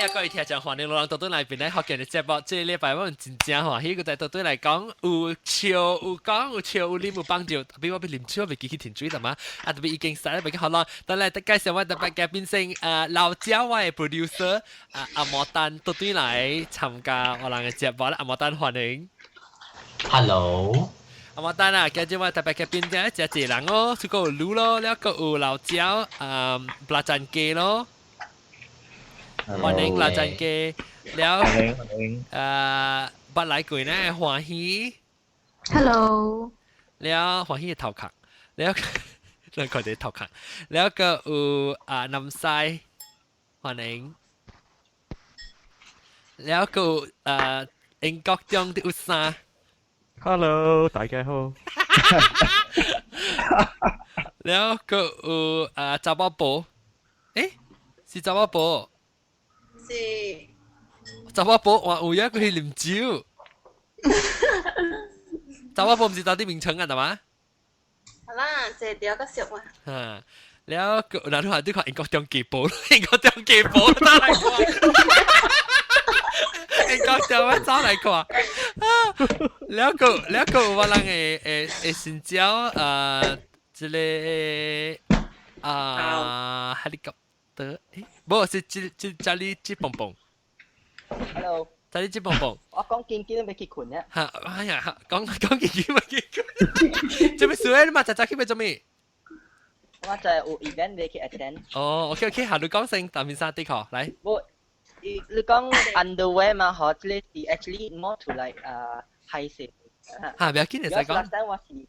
啊，各位聽眾歡迎攏倒轉來邊來福建的節目。這個禮拜我們真正歡喜，閣再倒轉來講有笑有講有笑有啉有放尿，特別我欲啉酒，袂記去停水啦嘛。啊，特別已經使袂記好啦。等來介紹我特別嘉賓先，老鳥我的 producer 啊，阿摩丹倒轉來參加我人的節目啦。阿摩丹歡迎。 Hello。阿摩丹啊，今日我特別嘉賓這真濟人哦，除個有滷咯，了閣有老鳥啊，拉贊雞咯。歡迎拉贊雞，了捌來過呢，歡喜。 Hello。了歡喜的頭殼，了兩個的頭殼，了閣有啊南西，歡迎。了閣有英國中的有啥？ Hello，大家好。了閣有啊查某婆，欸，是查某婆。是。查某婆話有影佢去啉酒。查某婆毋是當地名稱啊，係嘛？好啦，這條個熟啊。嚇，了閣嗱你話你看英國中記報，英國中記報打來看。英國中我走來看。了閣了閣有我人的的的新招啊，這個啊，helicopter，欸，無是這這這裡這蹦蹦。 Hello。這裡這蹦蹦。我講堅堅都欲去睏咧。嚇，哎呀，講講堅堅欲去睏。做咩事咧？你嘛早早去欲做咩？我就係有 event 欲去 attend。哦，OK OK，下你講先，淡面衫的確來。無，你講 underwear 嘛，嗬，這個是 actually more to like 啊歹勢。嚇，不要緊，你再講。 Last time 我是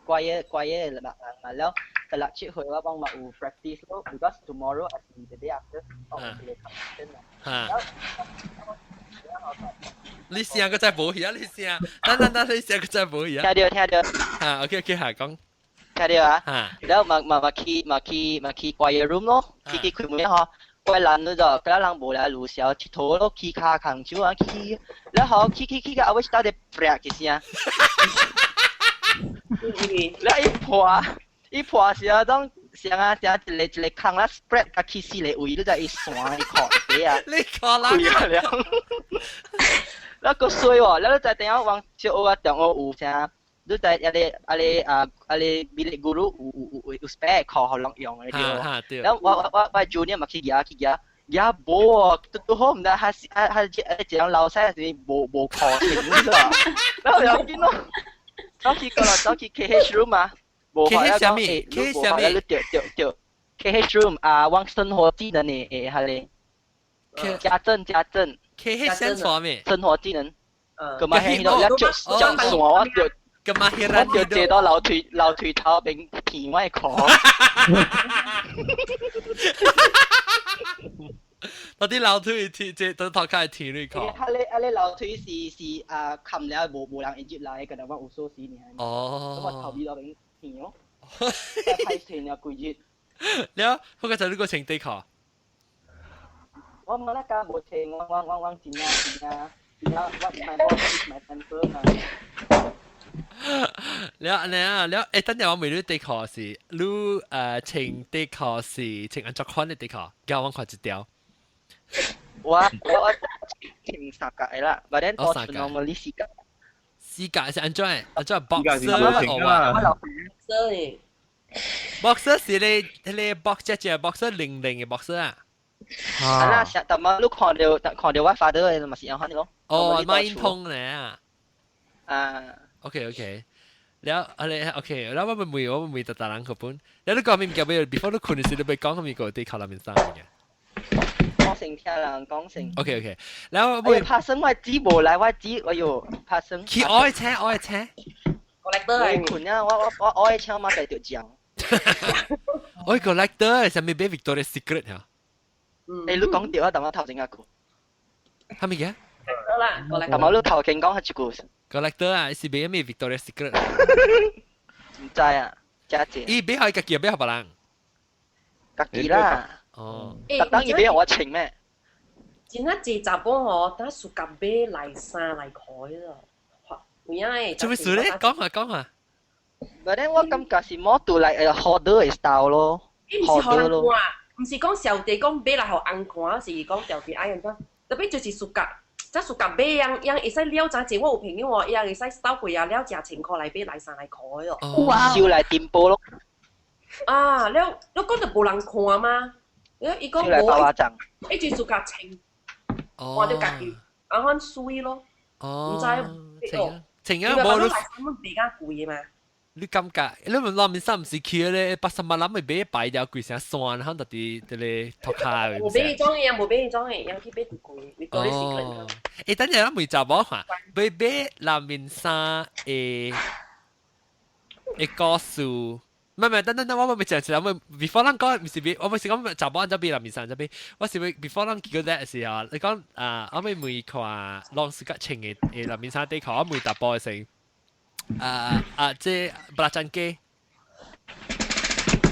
怪嘅怪嘅人嘛，了第六七歲我幫嘛有 practice 咯，because tomorrow 還是 the day after，我有一個 competition 嘛。嚇。你聲閣再無去啊！你聲，等等等，你聲閣再無去啊！聽到聽到。嚇，OK OK，下講。聽到啊？嚇。了嘛嘛嘛去嘛去嘛去 choir room 咯，去去開門嗬。怪人你就，嗰人無來路小佚佗咯，起跤空手啊起，然後起起起到後尾是到底啪一聲。了一破一破時啊，當聲啊聲一個一個空啦 spread 甲去四個位，你就一線一看底啊。你看啦。開了。了閣衰喎，了你知影往小學啊中學有啥？你知抑個啊個啊啊個 bilik guru 有有有有 spare 課予人用的對。了我我我我 junior 嘛去舉去舉，舉無哦，拄拄好毋知他是啊他這一個老師是無無課程你知無？了要緊咯，走去過啦，走去 KH room 啊，無 KH 啥物？KH 啥物？對對對，KH room 啊，往生活技能的誒，彼個家政家政。 KH 先錯咩？生活技能。咁嘛，喺度一着着線我就。咁嘛，我就坐到樓梯樓梯頭邊片我的褲。到底樓梯天這都頭殼天你褲。啊咧啊咧樓梯是是啊，冚了無無人會入來，個我有鎖匙爾。哦。咁我頭尾路邊天哦。歹勢了規日。了，我剛才你閣穿底褲。我冇那家無穿，我我我我真正真正真正我my boss is my temper 嘛。了按呢啊，了欸，等陣我問你底褲是，你穿底褲是穿按怎款的底褲？叫我看一條。我我我穿三格的啦，but then 我 normally 四格。四格是按怎的？按怎 boxer 哦哇？boxer 的。 boxer 是咧，彼個 box 只只 boxer 零零的 boxer 啊。啊啦，但嘛你看著看著我 father 的嘛是按款的咯。哦，馬英通咧啊。啊。 OK OK，了啊你 OK，了我問問我問問逐人個本，了你講咩物件欲 before 你睏的時，你欲講啥物個底褲內面啥物件？我先聽人講先。 OK OK，了我問。拍算我紙無來，我紙哎喲拍算。去愛車愛車。 collector 我睏啊！我我我愛車嘛就著醬。我 collector 啥物買 Victoria Secret 嚇？欸，你講著啊，但我頭前一句。啥物件？好啦，但我你頭前講彼一句。 collector 啊，是買咩 Victoria Secret？毋知啊，真濟。伊買予家己，買予別人？家己啦。哦。特登伊買予我穿咩？真正濟查某吼，等暑假買內衫內褲咯，有影會。做咩事咧？講下講下。 But then 我感覺是 more to like a hoarder 的 style 咯。伊毋是予人看，毋是講小弟講買來予翁看，是講條件愛按怎？特別就是 suka，這 suka 買樣樣會使了真濟，我有朋友哦，伊也會使兜過啊了成千箍來買來衫來褲的哦。哇！燒來點波咯。啊，了你講就無人看嗎？伊講無，伊就 suka 穿，看著家己，按款媠咯。哦，毋知穿啊，無你衫比較貴嘛？你感覺你問內面衫毋是去咧80萬人咪買擺條貴成山，響特佇佇咧托卡。無買彼種的，無買彼種的，人去買貴貴，你講你是哦。欸，等陣我問查某看，買買內面衫的的故事，唔係唔係，等等等，我未講一我 before 咱講，毋是買，我毋是講查某按怎買內面衫，怎買，我是欲 before 咱記得的時候，你講啊，我欲問看，攏是較穿的的內面衫底褲，我問查甫的先。啊啊！這 belacan 雞。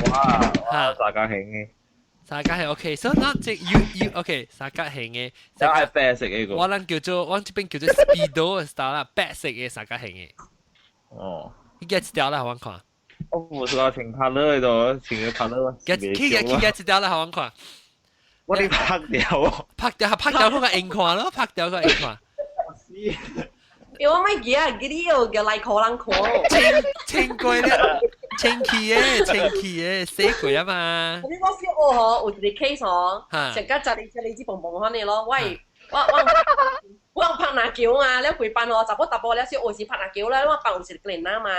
哇！哇！三角形的。三角形 OK，所以咱這 you you OK 三角形的。這係白色的個。我咱叫做我這邊叫做 speedo style 啦，白色的三角形的。哦。你幾一條啦，我看。我唔是話穿 colour 的，穿個 colour。幾幾幾一條啦，我看。我哋拍掉。拍掉，拍掉，嗰個硬看咯，拍掉個硬看。因為我咪記啊，記你有叫來看人看。清清過咧，清氣的，清氣的，洗過啊嘛。你我小學吼有一個 case 吼，上甲十二十二支蹦蹦款的咯，我我我拍籃球啊，了規班吼，查某查埔了小學時拍籃球咧，我班有一個囡仔嘛，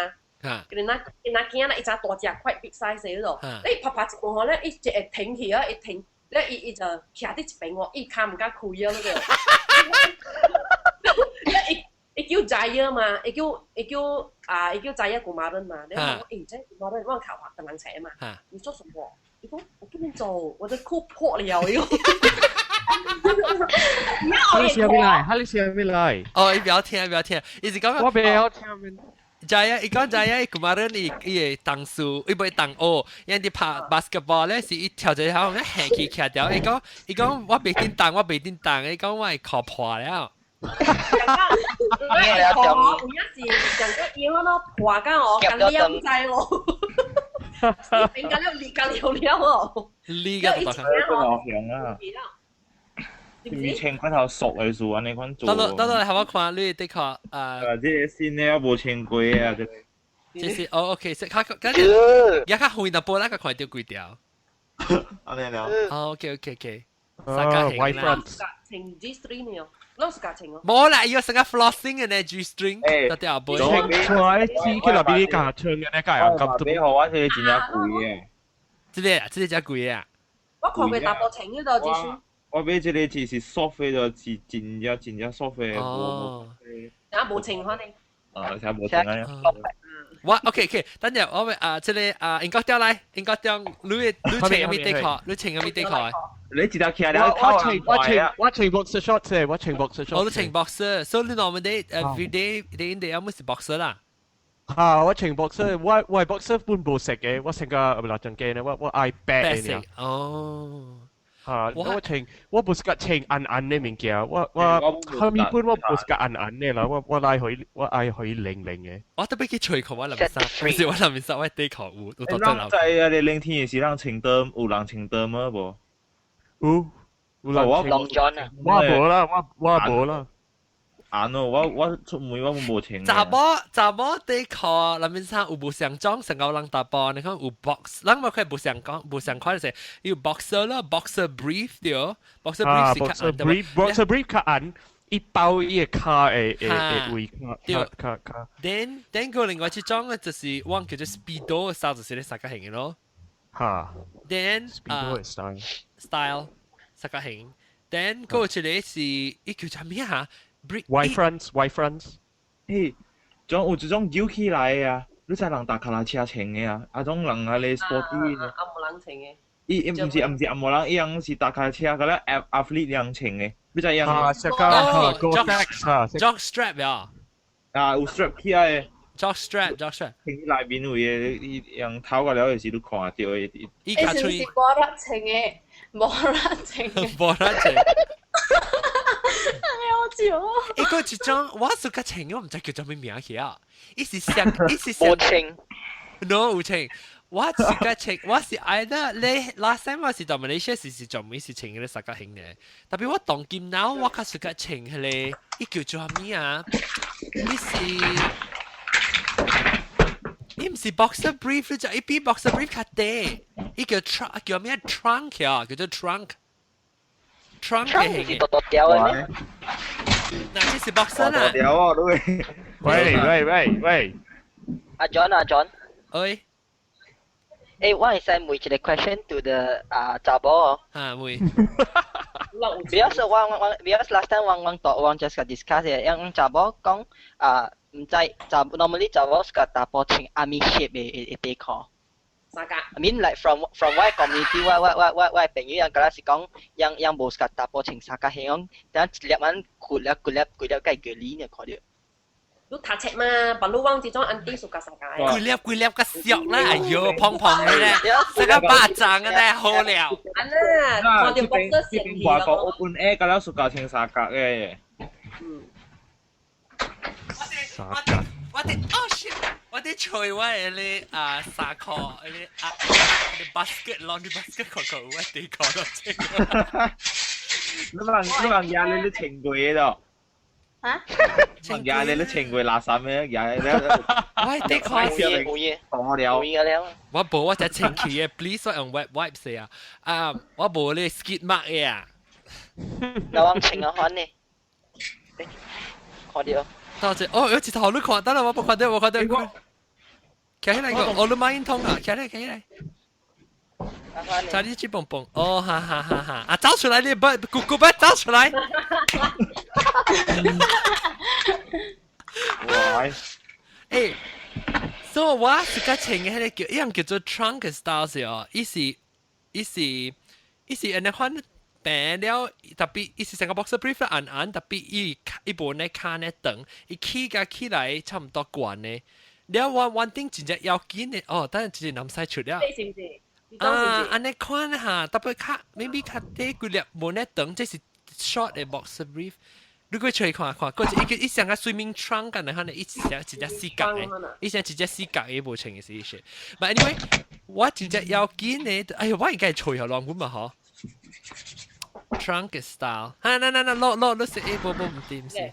囡仔囡仔囝啦，伊真大隻，quite big size 嗰度，你拍拍一半吼咧，伊一會停起啊，伊停，了伊伊就徛佇一邊喎，伊跤毋敢開啊，嗰個。伊伊叫 Jaya 嘛，伊叫伊叫啊，伊叫 Jaya 古馬倫嘛。你講誒，這古馬倫我靠，等人請嘛。你做什麼？伊講我不能走，我的褲破了。伊講。哈你是未來？哈你是未來？哦，伊不要聽，不要聽，伊是講我不要聽。 Jaya，伊講 Jaya 古馬倫伊伊的同事，伊袂同學，因佇拍 basketball 咧，是伊跳一下，咧下去徛掉。伊講伊講我袂叮當，我袂叮當，伊講我的褲破了。有影是上個腰咯，破甲哦，甲兩知咯，變甲了裂甲了了哦，裂甲了個頭像啊，以前塊頭熟的時候，按呢款做。到到到，來我看你的確啊。啊，這個新的我無穿過啊，這個。這是哦，OK，是較較，也較遠淡薄，咱較看著幾條。按呢了。哦，OK，OK，OK。三角形啦。穿 G string 哦。攏是家穿哦。無啦，伊有成個 flossing 的呢 G string，到底後背。穿出來只去那邊家穿的那個樣咁。你好，我這個真正貴的。這個這個真貴啊！我看過大部穿嗰個 G string。我買這個只是 soft 的，是真正真正 soft 的。哦。啊，無穿款的。啊，才無穿啊。我 OK OK，等陣我啊，這個啊，英國調來，英國調，你你穿啥物底褲？你穿啥物底褲？你一條徛了我穿我穿我穿 boxer shorts 我穿 boxer shorts。我都穿 boxer，所以你 normally every day day in day out 是 boxer 啦。嚇！我穿 boxer，我我 boxer 本無色嘅，我成個唔係正經嘅，我我愛白嘅。哦。嚇！我穿我不是個穿暗暗的物件，我我後面本我不是個暗暗的啦，我我愛去我愛去靈靈的。我特別去吹褲，我諗衫，唔是我諗衫，我底褲有有多對。在啊！你冷天時人穿短，有人穿短麼無？有，有人穿。我無啦，我我無啦。啊喏，我我出門我無穿。查某查某底褲，內面衫有無相裝，成個人查埔，你看有 box，咱無看無相講，無相款就是有 boxer 啦，boxer brief 對，boxer brief 是較暗，boxer brief 較暗，一包伊個跤會會會位跤跤跤。 Then then 個另外一種咧，就是我叫做 speedo 衫，就是咧三角形的咯。哈。 Then speedo style style 三角形。Then 個一個是伊叫做咩嚇？ Y fronts Y fronts，嘿，種有一種扭起來的啊，你知人踏跤踏車穿的啊，啊種人啊咧 sporty 的，紅毛人穿的。伊伊毋是毋是紅毛人，伊人是踏跤車，佮咧 athlete 人穿的，你知影？啊，這個哈，Gore-Tex 哈，jock strap 呀，啊，有 strap 起來的，jock strap jock strap，穿內面位的，伊用頭個了的時，你看著的。伊較吹。是無力穿的，無力穿的。無力穿。好笑。伊個一種，我是較穿，我毋知叫做咩名去啊。伊是上，伊是上。無穿。 No 有穿。我是個穿，我是 either 你 last time 我是到馬來西亞時是做咩事穿嗰個三角形嘅，特別我當今now 我較適合穿彼個，伊叫做啥物啊？伊是伊毋是 boxer brief，就伊比 boxer brief 較短，伊叫 trunk 叫咩 trunk 啊？叫做 trunk。trunk 嘅是大大條嘅咩？嗱，這是 boxer 啦。條哦，對。喂喂喂喂，阿 John 阿 John，喂。誒，我會使問一個 question to the 啊查某哦。啊，問。 Because 我 because last time 我同我 just discuss 嘅，因為查某講啊，毋知查 normally 查某是個查埔穿阿咪 shape 嘅底褲。三角。 I mean like from 我 community 我我我我我朋友人敢若是講，人人無是查埔穿三角形，講等一粒按骨粒骨粒骨粒計腳裡呢看到。你讀冊嘛，白鷺王這種安定屬較三角。規粒規粒個小啦，哎呦，胖胖的咧，這個巴掌嘅咧，好了。安啦，看到 boxer 這邊外國 open air 敢若屬較穿三角嘅。嗯。三角。我哋哦 shit！我哋除我嘅咧啊衫褲，咧啊你 basket laundry basket 個個我哋講到這個。你問呀，你你穿過咯？嚇？問呀，你你穿過垃圾咩？呀，你我哋看冇嘢冇嘢，多了。冇嘢了。我無我只清氣嘅，please 我用 wet wipes 啊！啊，我無咧 skid mark 嘅啊。那我穿啊款呢？看到。多謝哦，有一頭你看，等下我無看到，我看到。企起來個，我你馬應通啊！企來，企起來。查你去蹦蹦，哦，哈哈哈哈！啊，走出來你不，姑姑不走出來。喂，欸，所以我是較穿嘅彼個叫，一樣叫做 trunk style 是哦，伊是伊是伊是按呢款平了，特別伊是成個 boxer brief 按按，特別伊伊無呢跤呢長，伊起甲起來差毋多懸的。了我one thing 真正要緊的哦，等下一個男使出了。是毋是？啊，按呢款哈，特別較 maybe 較短幾粒無呢長，這是 short 的 boxer brief。你過出去看看，嗰一個伊像個 swimming trunk 咁樣，伊一隻一隻四角的，伊像一隻四角的無穿的是是。But anyway，我真正要緊的，哎呦，我應該吹下亂阮嘛嗬。Trunk style，啊，那那那，落落落是誒，無無毋對毋是。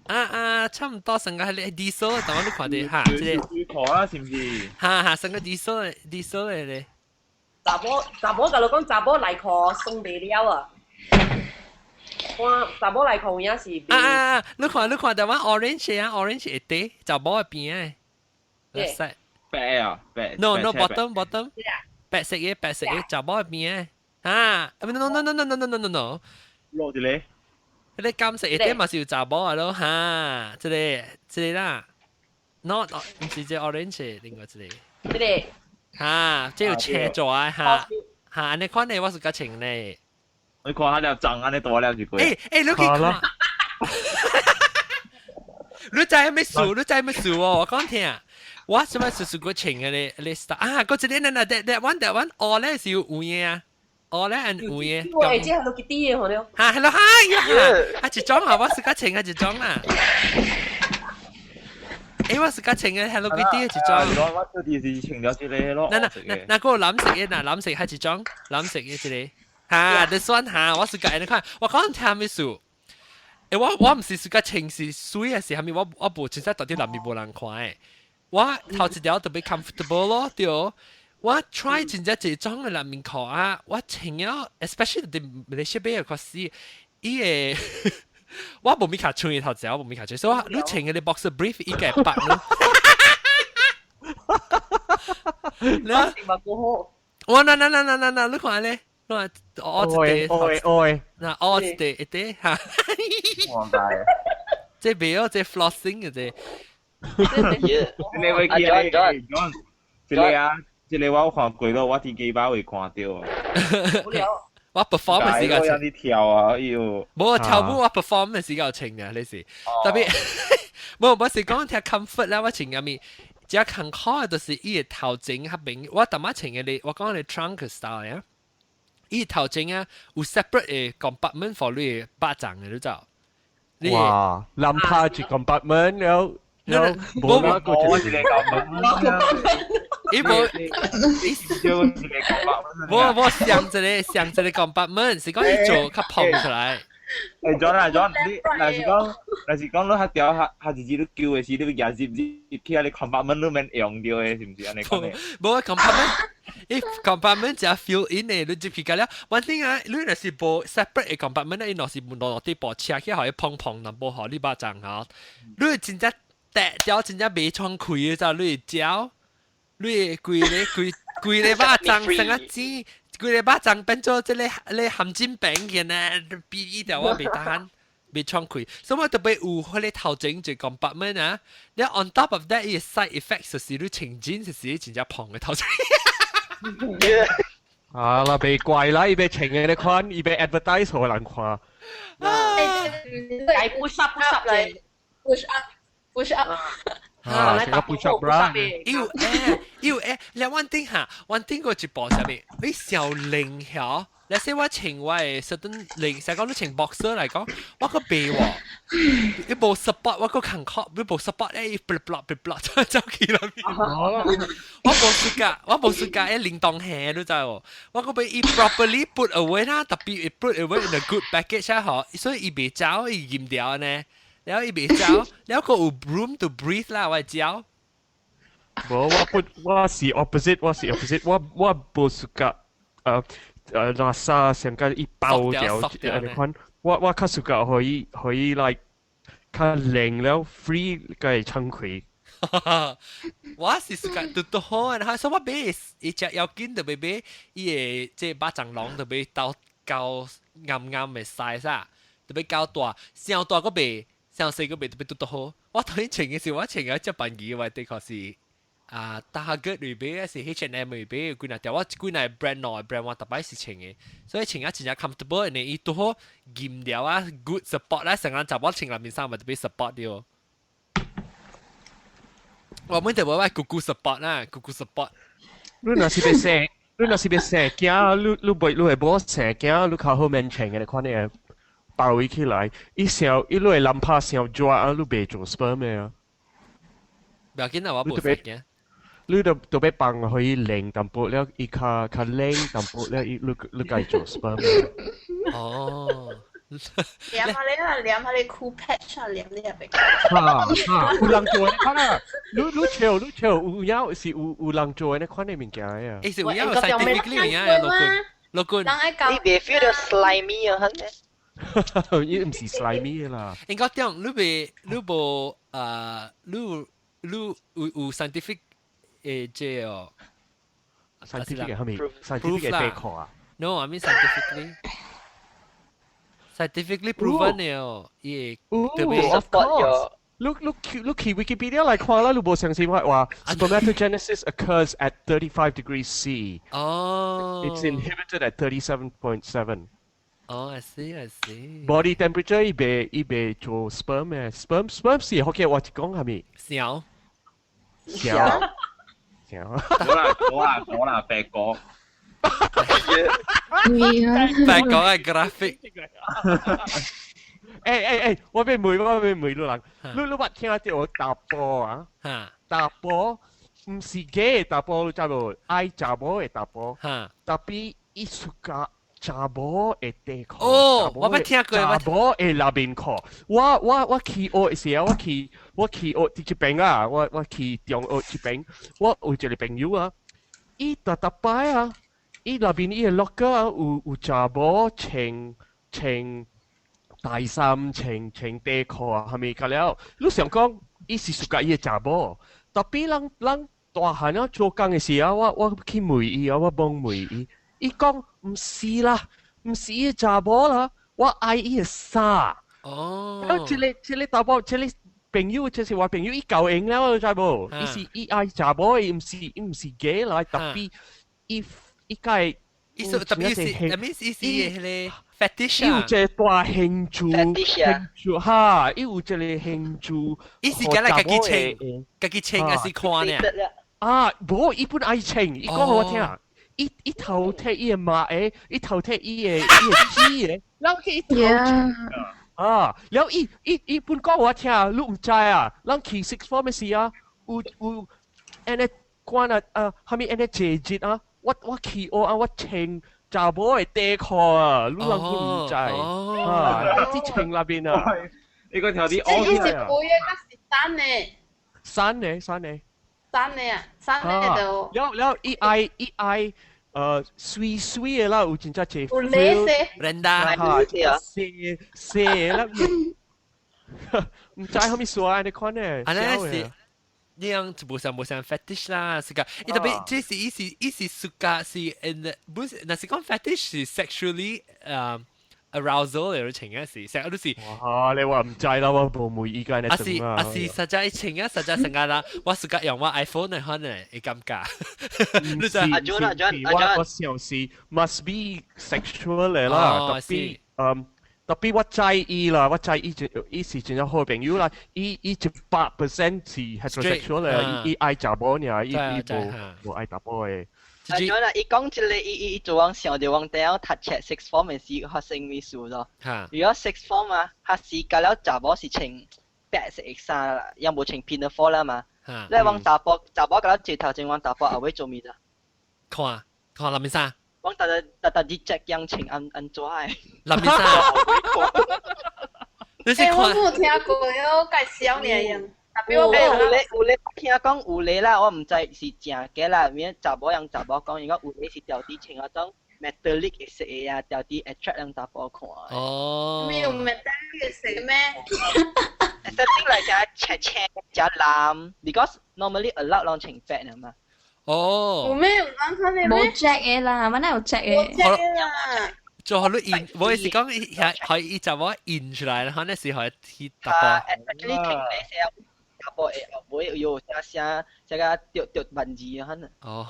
啊啊，差毋多成個係 diesel，但我你看到哈，這個。褲啦，是毋是？哈哈，成個 diesel diesel 的咧。查某查某，甲你講查某內褲鬆袂了啊！我查某內褲有影是。啊啊啊！你看你看，台灣 orange 啊，orange 會底查某的邊的。色。白啊，白。 No no bottom bottom。白色嘅白色嘅查某的邊的。啊！No no no no no no no no no。落啲咧。你金色一啲嘛是有查某啊咯，哈，這個這個啦，no 毋是這 orange，另外一個。這個。哈，這有車座啊，哈，哈，按呢款的我是較穿咧。你看下粒髒，按呢大粒就過。欸欸，你去看。你知咩事？你知咩事哦？我講聽，我什麼事事過穿嘅咧？咧啊，嗰一個那那 that that one that one，哦咧是有有影啊。哦咧，按有影。我會這 Hello Kitty 嘅好了。哈，Hello 哈呀，啊一種啊，我是較穿啊一種啦。欸，我是較穿嘅 Hello Kitty 一種。我我電視穿咗一個咯。那那那那個藍色嘅，那藍色係一種，藍色嘅一個。哈，你算下，我是較你看，我講聽咩事？欸，我我毋是是較穿是水還是啥物？我我無真正到底內面無人看的。我頭一條特別 comfortable 咯，對。我 try 真正這種的內面褲啊，我穿了，especially 佇馬來西亞較死，伊會我無物卡穿伊頭前，我無物卡穿，所以我你穿個 boxer brief 伊個白咯。你我那那那那那那，你看咧，你看我一塊，愛愛，那我一塊一塊哈。哇塞！這袂哦，這 flossing 嘅這。你會記啊？John，這個啊。這個我有看過咯，我佇雞巴會看到啊。我 perform 嘅時間有啲跳啊，哎呦！無跳舞我 perform 嘅時間穿嘅，你是特別無我是講聽 comfort 啦，我穿入面，只艱苦嘅就是伊個頭前較明，我淡仔穿嘅你，我講你 trunk style 啊，伊頭前啊有 separate 嘅 compartment for 你巴掌嘅，你知道？哇！男拍一 compartment 了。了，無無我一個 compartment。伊無無無像這个像這个 compartment，是講伊做較膨出來。欸，John 啊，John，你若是講，若是講你較條較較日子你叫的時，你要入入去遐個 compartment 你免用著的，是毋是按呢講的？無 compartment，伊 compartment 只 fill in 的，你入去個了。反正啊，你若是無 separate 的 compartment 咧，伊若是落落啲部車去，予伊碰碰，若無予你巴掌吼。你真正趯掉，真正袂敞開的，就你會焦，你會規个規規个肉粽成啊錢。規个肉粽變做這个咧鹹煎餅嘅呢，比伊條我袂當袂敞開，所以我特別有彼个頭前就 compartment 啊，你 on top of that 伊個 side effect 就是你穿 jeans 就是真正膨的頭前。啊啦，袂怪啦，伊欲穿的你看，伊欲 advertise 予人看。來 push up push up 嚟，push up push up。啊，成個 push up 啦。有誒，有誒，你阮頂下，阮頂過一部啥物？你小靈曉，你說我穿我的 certain 靈，成講你穿 boxer 來講，我閣袂喎，你無 support，我閣抗拒，你無 support 咧，伊啵啵啵啵走走去啦。我無 suka，我無 suka 誒靈動下，你知無？我閣欲伊 properly put away 啦，特別伊 put away in a good package 啊，嗬，所以伊袂走，伊閹掉呢。然後伊袂走，然後閣有 room to breathe 啦，我會走。無，我不，我是 opposite，我是 opposite，我我無 suka，垃圾上個伊包掉，你看，我我較 suka 可以可以 like 較靈了 free 個敞開。我是 suka 拄拄好，然後所以我買伊隻要緊就欲買伊个這肉粽籠就買到夠啱啱的 size 啊，就欲夠大，傷大閣袂。傷細閣袂特別拄拄好。我頭先穿的時，我穿個這班機，我的確是啊，Target 裏邊是 H&M 裏邊，幾若條我幾若 brand 兩个 brand 我逐擺是穿的，所以穿啊真正 comfortable 呢，伊拄好閹掉啊，good support 啦，成日查某穿內面衫嘛特別 support 掉。我們就無愛咕咕 support 啦，咕咕 support。你若是欲生，你若是欲生囝，你你袂你會無生囝，你較好免穿的，你看你包圍起來，伊想伊你會諗拍傷熱啊，你袂做 sperm 的啊。不要緊啊，我無生囝。你就特別放予伊冷淡薄了，伊較較冷淡薄了，伊你你該做 sperm。哦。黏下你啊，黏下你 cool patch 啊，黏你入邊。哈哈，有人做的款啊，你你笑你笑，有影是有有人做的款的物件啊。欸，是有影有 scientifically 有影啊，老君，老君。人愛講。你袂 feel 到 slimy 啊？伊毋是 slimy 啦。應該講，你袂你無啊，你你有有 scientific 誒這哦。 scientific 係咪？scientific 嘅地殼啊？No，I mean scientifically。scientifically proven 的哦，伊會特別 Of course。Look look look 去 Wikipedia 來看啦，你無相信我話 spermatogenesis occurs at 35 degrees C。哦。 It's inhibited at 37.7。哦，I see, I see。 Body temperature 伊袂伊袂做 sperm 嘅，sperm sperm 是福建話講係咪？小。小。小。好啦好啦好啦，白講。白講係 graphic。欸欸欸，我欲問我欲問你人，你你捌聽著查埔啊？查埔毋是假查埔，你知無？愛查某的查埔，tapi 伊 suka 查某的短褲。哦，我捌聽過。查某的內面褲。我我我去學的時候，我去我去學佇這邊啊，我我去中學這邊，我有一個朋友啊，伊逐逐擺啊，伊內面伊的 locker 啊，有有查某穿穿大衫穿穿短褲啊，係咪？甲了，你想講，伊是 suka 伊的查某，tapi 咱咱大漢了做工的時候，我我去問伊啊，我問問伊，伊講毋是啦，毋是伊的查某啦，我愛伊的衫。哦。啊，這个這个查某，這个朋友，這是我朋友，伊夠閒了，你知無？伊是伊愛查某，伊毋是伊毋是 gay 來，tapi 伊伊該。伊說特別是，特別是伊是彼个 fetish 伊有一个大興趣，興趣哈，伊有一個興趣。伊是敢若家己穿，家己穿還是看呢？啊，無，伊本愛穿，伊講予我聽，伊伊頭提伊的媽的，伊頭提伊的伊的姊的，然後伊頭穿啊，然後伊伊伊本講予我聽，你毋知啊？咱去 sixth form 的時啊，有有按呢。關啊啊，後面按呢節日啊，我去學啊，我穿查某的底褲啊，你人都毋知啊，啲穿那邊啊，你個條啲這伊是背的，還是散的？散的，散的。散的啊，散的就。了了，伊愛伊愛。水水的啦，有真正濟。有雷色。 Brenda。哈，色色啦。毋知蝦米說按呢款呢？按呢是。呢樣就無像無像 fetish 啦，是個，伊特別這是伊是伊是暑假是，嗯，不是，若是講 fetish 是 sexually arousal 嘅情啊是，成日都是。哇！你話毋知啦，我無問伊間啊是啊是，實在情啊，實在成日啦，我暑假用我 iPhone 嚟可能會尷尬。你知阿 John 阿 John 阿 John，我想是 must be sexual 嚟啦，特別特別我在意啦，我在意就伊是真正好朋友啦，伊伊100% 是 heterosexual 咧，伊伊愛查某爾，伊伊無無愛查某的。阿 John 啊，伊講這個，伊伊伊做往想著往頂讀冊 sixth form 的時發生咩事咯？如果 sixth form 啊，他是甲了查某是穿白色的衫啦，也無穿 pinafore 啦嘛。你往查甫查某甲了坐頭前，往查甫後尾做咩咋？看看藍面衫。我特特特特啲隻樣穿按按怎的？藍面衫。你是欸，我冇聽過，我介紹爾樣。特別我有咧有咧，聽講有咧啦，我毋知是正假啦。免查某人查某講，伊講有咧是條啲穿嗰種 metallic 的色的啊，條啲 attract 人查甫看。哦。咩有 metallic 的色咩？ Something like 只青青只藍，because normally a lot 攏穿白的嘛。哦。有咩有講看的咩？無 jack 的啦，我哪有 jack 的？無 jack 啦。做好你印，我是講可以就我印出來，可能是可以去達波。Actually，停咧時查甫會後尾有聲聲，這個掉掉文字啊，可能。哦。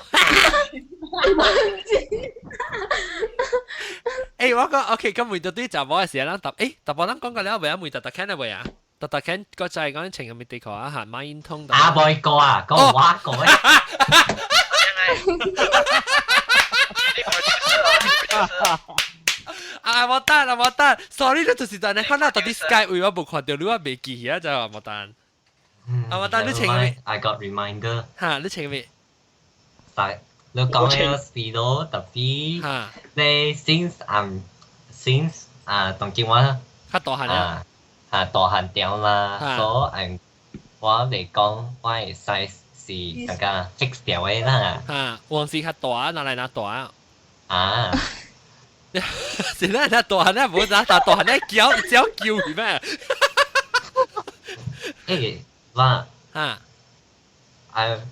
欸，我講 OK，咁回到對查某嘅時候，咱答，欸，答波咱講過了未啊？問特特聽了未啊？特特聽個就係講情係咪地球啊？嚇，馬煙通。阿妹哥啊，講我講。啊！無等啊，無等，sorry，你就是在你看到到底 Skype 位我無看到，你我袂記啊，就無等。啊，無等你穿咩？I got reminder。嚇，你穿咩？但你講嘅 speedo 特別，你 since I'm since 啊，當今我較大漢啊，啊大漢點啦，所以我嚟講我嘅 size 是大家 fix 掉的啦。嚇，往時較大，哪來哪大啊？是咱那大漢，無哪大大漢，那叫叫叫是咩？欸，我啊，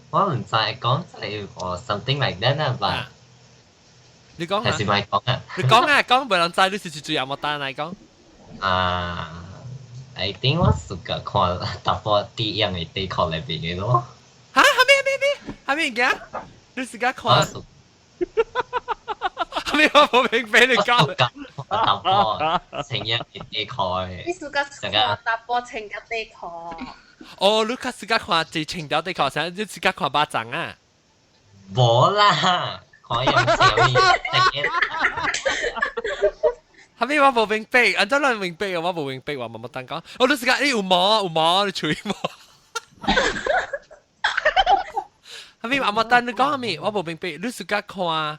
我毋知講這個 something like that 啦吧？你講啊？還是莫講啊？你講啊，講無人知你是最後無單來講。啊，I think 我暑假看淡薄啲樣的底褲內邊的咯。哈？啥物啥物啥物物件？你自家看？咩我無明白你講。淡薄穿樣的底褲的。你暑假看淡薄穿個底褲。哦，你較自家看一穿條底褲，啥？你自家看巴掌啊？無啦，看樣小物。後尾我無明白，按怎咱明白啊？我無明白，我無當講。哦，你自家你有毛有毛，你吹毛。後尾阿莫等你講啥物？我無明白，你自家看。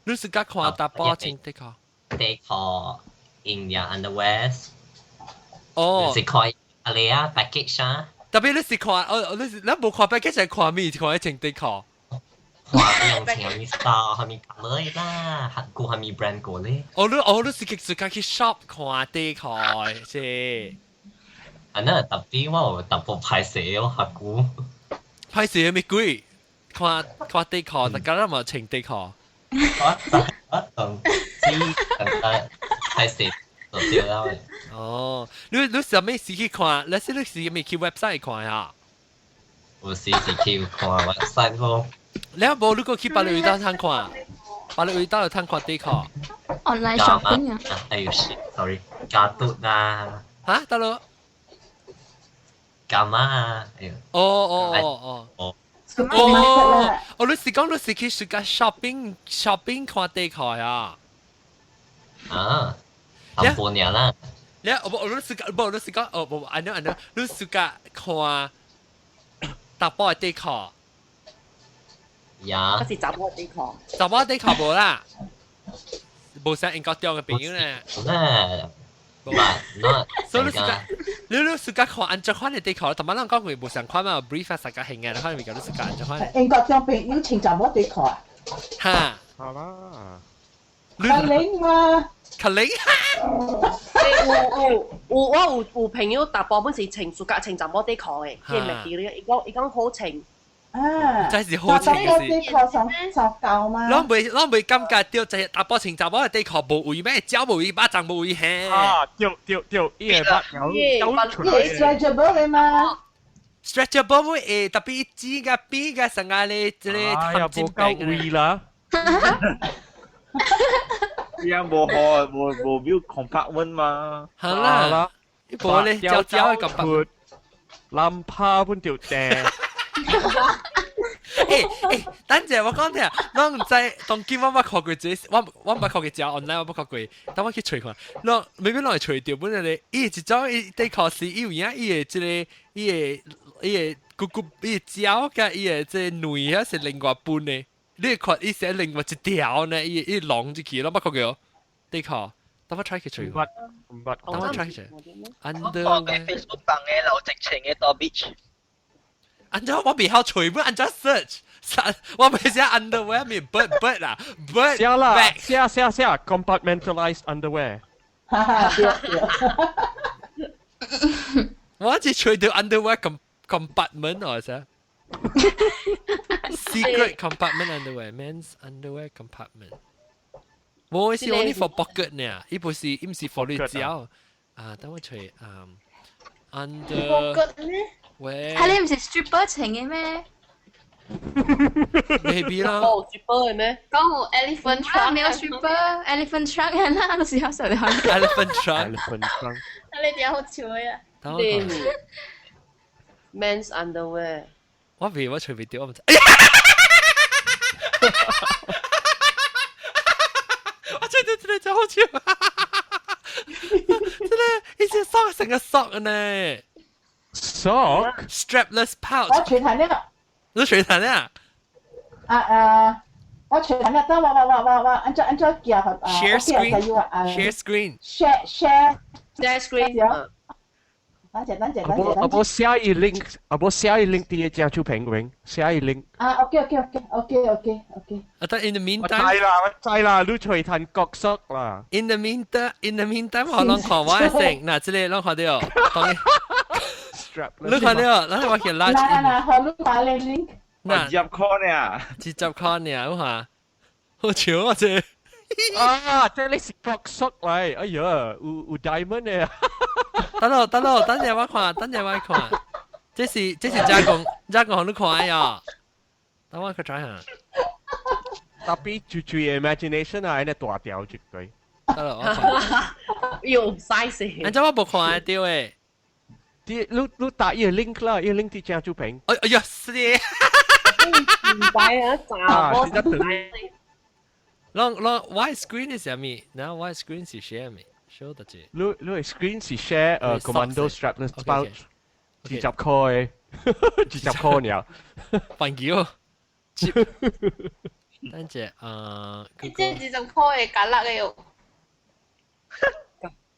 你自家看淡薄穿底褲？底褲 in your underwear。哦。是看阿你啊 package 啊。特別你是看哦，你是咱無看 package 係看咩？看穿底褲。看用穿咩 style，蝦米 colour 啦，顧蝦米 brand 過咧。哦，你哦，你是去自家去 shop 看底褲是。啊，那特別我有淡薄歹勢哦，學久。歹勢咩鬼？看看底褲，大家都無穿底褲。我我同知等下歹勢就對啦。哦，你你啥物時去看？你是你是咪去 website 看呀？有時是去看 website 咯。你無你閣去別个位通看，別个位有通看底褲。 Online shopping 啊？哎呦 shit，sorry，加嘟啦。嚇，得咯。幹嘛啊？哎呦。哦哦哦哦。哦。哦，哦，你是講你是去暑假 shopping shopping 看底褲呀？啊，淡薄爾啦。你我我你是講，無你是講，哦無，按怎按怎，你暑假看淡薄的底褲。呀。嗰是查某底褲。查某底褲無啦，無啥英國中嘅朋友咧。咧，所以你 suka，你 suka 看按怎款嘅底褲，同埋咱講過無相款嘛，brief 啊，大家興嘅，可能會講你 suka 按怎款。英國中朋友穿查某底褲啊？哈。好啦。較靈嘛。較靈。有有有，我有朋友大部分是穿 suka 穿查某底褲嘅，伊袂記咧，伊講好穿。啊！真是好穿是。查某底褲上上夠嘛？攏袂感覺到，就係查埔穿查某底褲無位咩？腳無位，肉粽無位嘿。啊！對對對，伊會捌有出來。伊 stretchable 嘅嘛？stretchable 會特別剪個邊個成個咧，這個哎呀，無夠位啦。依家無好無無表 compartment 嘛？好啦，無咧，焦焦嘅 compartment。南帕本條掟。欸欸，等陣我講聽，我毋知當今我捌看過這個，我捌看過只 online 我捌看過，等我去揣看，攏未必攏會揣著，本來咧，伊一種伊底褲是伊有影，伊的這個伊的骨骨伊的腳佮伊的這個內遐是另外分的，你會看伊是另外一條呢，伊攏入去，攏捌看過底褲，等我 try 去揣看，毋捌，等我 try 去揣。Under 我看過 Facebook 放的老直情的到 beach。按怎我袂曉揣，不按怎 search，我袂寫 underwear 咪 bird bird 啦，bird 寫啦，寫寫寫 compartmentalized underwear。哈哈，對對。我只揣著 underwear compartment 哦，是。Secret compartment underwear, men's underwear compartment。無是 only for pocket 呢，伊不是伊毋是 for 你腳。啊，等我揣啊，under。 pocket 呢？喂，係你唔是 stripper 穿嘅咩？ maybe 啦。哦，stripper 嘅咩？講有 elephant trunk，沒有 stripper，elephant trunk 係啦，都是好笑的。 elephant trunk。 elephant trunk。你點好笑呀？對，men's underwear。我未，我隨便掉，我唔知。我真係真係真好笑，真係一隻 sock 成個 sock 呢。 Sock strapless pouch。我隨睇呢個。你隨睇呢？啊啊！我隨睇呢，等我按怎按怎寄啊？Share screen。Share screen。 Share share share screen。等陣等陣等陣。阿無寫伊 link，阿無寫伊 link 佇個正手屏嗰寫伊 link。啊，OK OK OK OK OK OK。啊，但 in the meantime，我知啦，我知啦，你隨談角色啦。 In the meantime，我攏看我先，嗱，這個攏看著，當然。你看著，咱我去拉。嗱嗱，好，你發你 link。嗱，入 call 呢？直接 call 呢？我話好笑啊！這啊，這你是角色嚟，哎呀，有 diamond 呢。等落等落，等陣我看，等陣我看。這是加工加工，你看呀。等我去 try 下。特別注注 imagination 啊，呢大條絕對。得啦，我看。有 size。你知我無看得著誒。啲你打伊個 link 啦，伊個 link 佇正主屏。哎哎呀，是。唔使啊，查我。攏攏，white screen 是啥物？嗱，white screen 是 share 物？show 得住。你 screen 是 share commando strapless pouch，20塊，20塊爾。煩叫。等陣啊，這20塊會咖辣的喲。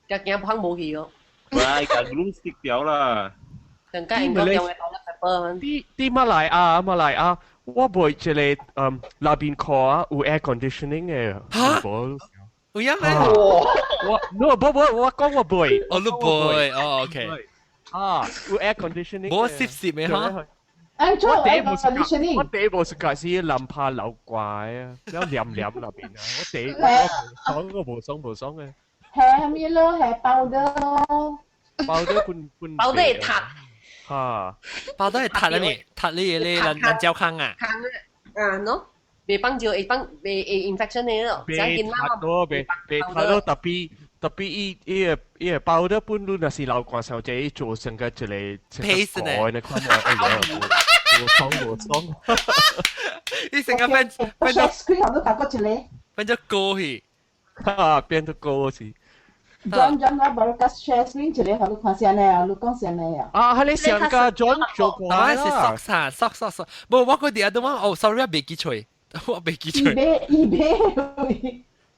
驚驚碰無去哦。喂，個 glue stick 掉啦。陣間應該用嘅 toilet paper。啲馬來亞馬來亞，我買一個內邊褲啊，有 air conditioning 嘅。嚇？有影咩？我 no 不不，我講我買。哦，你買哦，OK。啊，有 air conditioning。冇濕濕嘅嚇。我第一無是我第一無是開始南怕流怪啊，了黏黏那邊啊，我第一我爽我無爽無爽嘅。係咩咯？係包的咯。包的本本。包的會塌。嚇！包的會塌了咪？塌你你爛爛膠坑啊？坑啊，喏，袂放就會放袂會 infection 的咯。袂塌咯，袂袂塌咯，特別特別伊伊個伊個包的本，你若是流汗傷濟，做成個一個 paste 呢？你看哎呀，無爽無爽。你成個變變咗 screen 我都發覺一個，變咗高去。哈，變咗高去。John John 我無甲 share screen 一個，予你看先呢，你講先呢啊。啊，係你上個 John 做過啦。是索啥索索索，無我嗰啲啊都我哦，sorry 我未記錯，我未記錯。伊買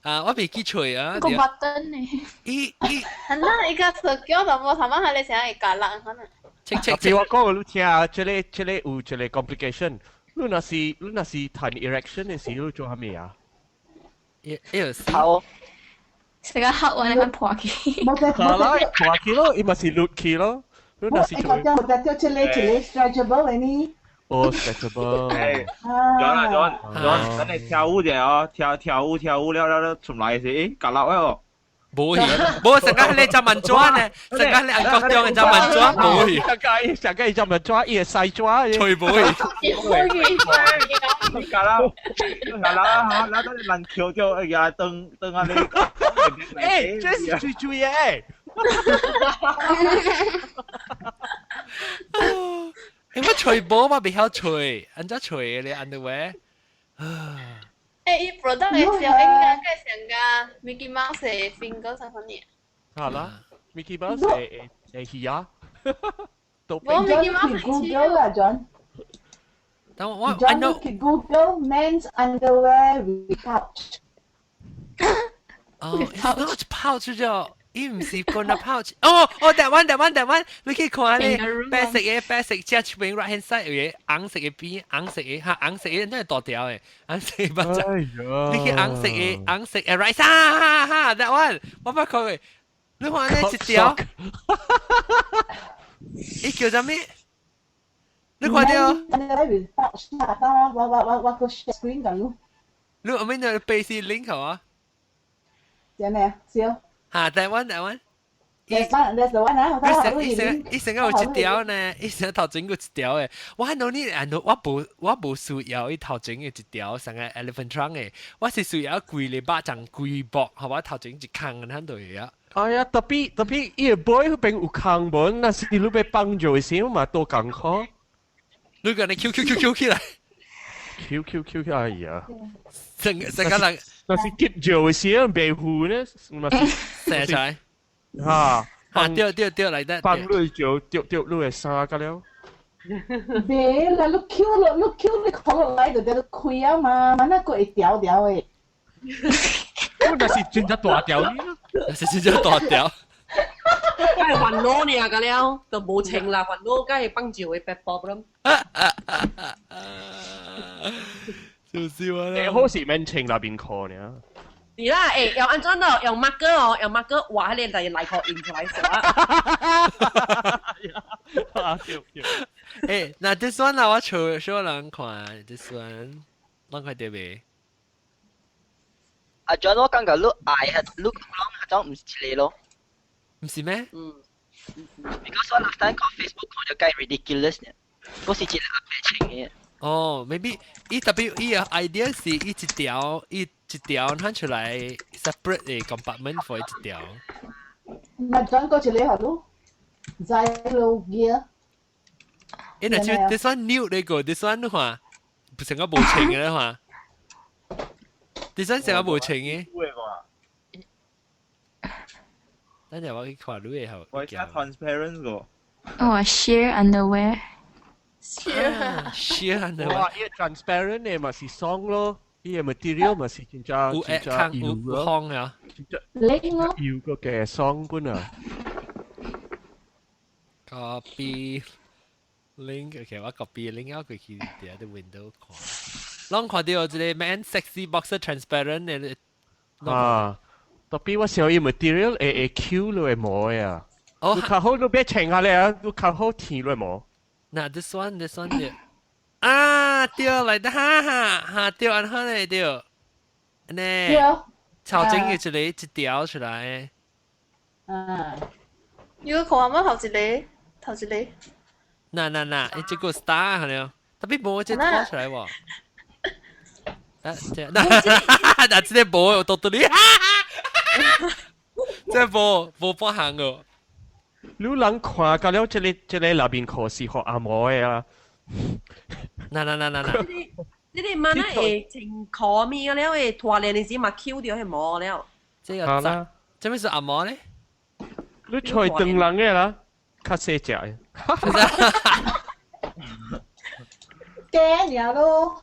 啊，我未記錯啊。個 button 呢？伊伊，係啦，伊個手腳就無頭仔係你成日會夾人可能。切切譬如我講，你聽啊，這個這個有一個 complication，你若是談 erection 的時，你做啥物啊？伊伊頭。成個黑雲你看破去。係啦，破去咯，伊嘛是落去咯。你若是做。我講我叫這個這個 stretchable 的呢。哦，stretchable。 John 啊 John John，等你跳舞者哦，跳跳舞跳舞了了了出來時，夾落哦。無去，無成個你隻文紙呢，成個你按國中嘅隻文紙無去。上個上個伊隻文紙，伊會使紙，吹無去。夾啦，夾啦嚇，嗱等你難橋就哎呀，等等下你。欸，這是最注意誒。欸，我吹無我袂曉吹，按怎吹咧？underwear。欸，伊 product 的時候應該計上個 Mickey Mouse 的 finger 啥款呢？好啦，Mickey Mouse 會會魚啊。無 Mickey Mouse Google 啦，John。等我 I know Google men's underwear with pouch。哦，it's not pouch 就。伊毋是講那 pouch，哦哦，台灣台灣台灣，你去看咧，白色嘅白色，只出邊 right hand side 有個紅色嘅邊，紅色嘅哈，紅色嘅真係大條嘅，紅色嘅捌只，你去紅色嘅紅色嘅 right 哈哈哈，that one，我捌看過，你看咧一條，伊叫啥物？你看到？我我我我個 share screen 緊咯。你後面就 basic link 係嘛？真係，笑。嚇，台灣台灣。 There's one, there's the one 啊！伊成伊成個有一條呢，伊成頭前有一條的。我儂你，我無我無需要伊頭前的一條，成個 elephant trunk 的。我是需要規個肉層規薄，予我頭前一空咁就會啊。哎呀，特別特別，伊個背彼邊有空無？若是你欲放尿的時，嘛多艱苦。你共你 Q Q Q Q 起來。 Q Q Q Q，哎呀！成成個人，若是急尿的時，袂赴呢，嘛是射出來。嚇！啊對對對，來得。放落就掉掉落的衫個了。袂啦，你 Q 落，你 Q 你扣落來就得開啊嘛，嘛那個會條條的。我那是真正大條，那是真正大條。梗係雲攞呢個了，就無情啦，雲攞梗係崩住會白波咁。就是我啦。好是免穿內面褲呢。是啦，欸，用按怎咯？用 marker 哦，用 marker 畫彼個內內褲印出來是啊。啊對對。欸，那這算啦，我笑小人看，這算，咱看到未？阿 John，我感覺你愛係你講嗰種毋是一個咯。毋是咩？嗯。Because 我 last time 看 Facebook 看著介 ridiculous 呢，嗰是一個阿伯穿的。哦，maybe 伊特別伊個 idea 是伊一條伊一條攤出來 separate 的 compartment for 一條。那轉過一個好咯，Zylo gear。欸，那就 this one new 呢個，this one 你看，不成個無穿的你看，this one 成個無穿的。等陣我去看你的好。我寫 transparent 個。哦，sheer underwear。 sheer sheer underwear。哇，伊 transparent 的嘛是爽咯，伊個 material 嘛是真正有真正有有風啊。靚咯。有個嘅爽本啊。 Copy link，OK，我 copy link 我過去佇個 window 看。攏看到這個 man sexy boxer transparent 的。啊，特別我想伊 material 會會 Q 落會毛的啊。哦，你較好你別穿下咧啊，你較好天落毛。嗱，this one this one 對。啊，對來的，哈哈哈，對，按好咧對。呢。對。頭前嘅一個一條出來。啊。如果看我頭一個，頭一個。嗱嗱嗱，伊這個 star 係了，特別無這拖出來喎。啊，這嗱嗱，這個無我到到你，這無無半項個。你人看到了這個這個內面褲是予阿毛的啊。嗱嗱嗱嗱嗱。你哋問咧會穿褲咪了，會脫練的時嘛 Q 掉彼毛了。這個咋？這咩是阿毛咧？你揣長人嘅啦，較細隻嘅。驚爾咯。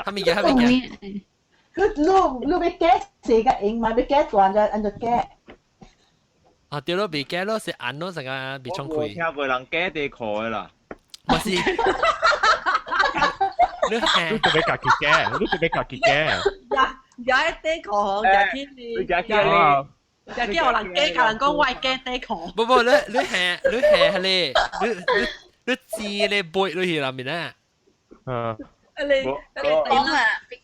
係咪嘅？係咪嘅？你你欲假細個用嘛？欲假大就按怎假？啊對咯，袂假咯，是按咯，成個袂衝開。我聽過人假底褲的啦。我是。你你特別家己假，你特別家己假。也也底褲，也去你也去也叫人假，共人講我係假底褲。不不，你你係你係咧，你你你知咧背落去內面啊？啊。你你講啊，你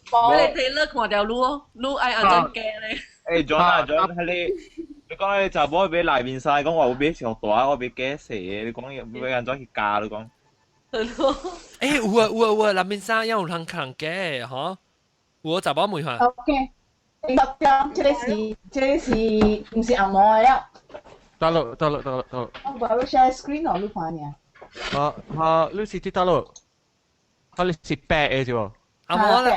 睇你看著你，你愛按怎假咧？欸，John 啊，John，係你，你講你查某欲內面衫，講我欲買上大，我欲假細的，你講欲按怎去加？你講。欸，有啊有啊有啊，內面衫有人看假的，吼？有查某問下。 OK，這個是毋是紅毛的啊？得咯得咯得咯得咯。我無 share screen 哦，你看爾。啊啊，你是佇佗落？啊，你是白的是無？紅毛來，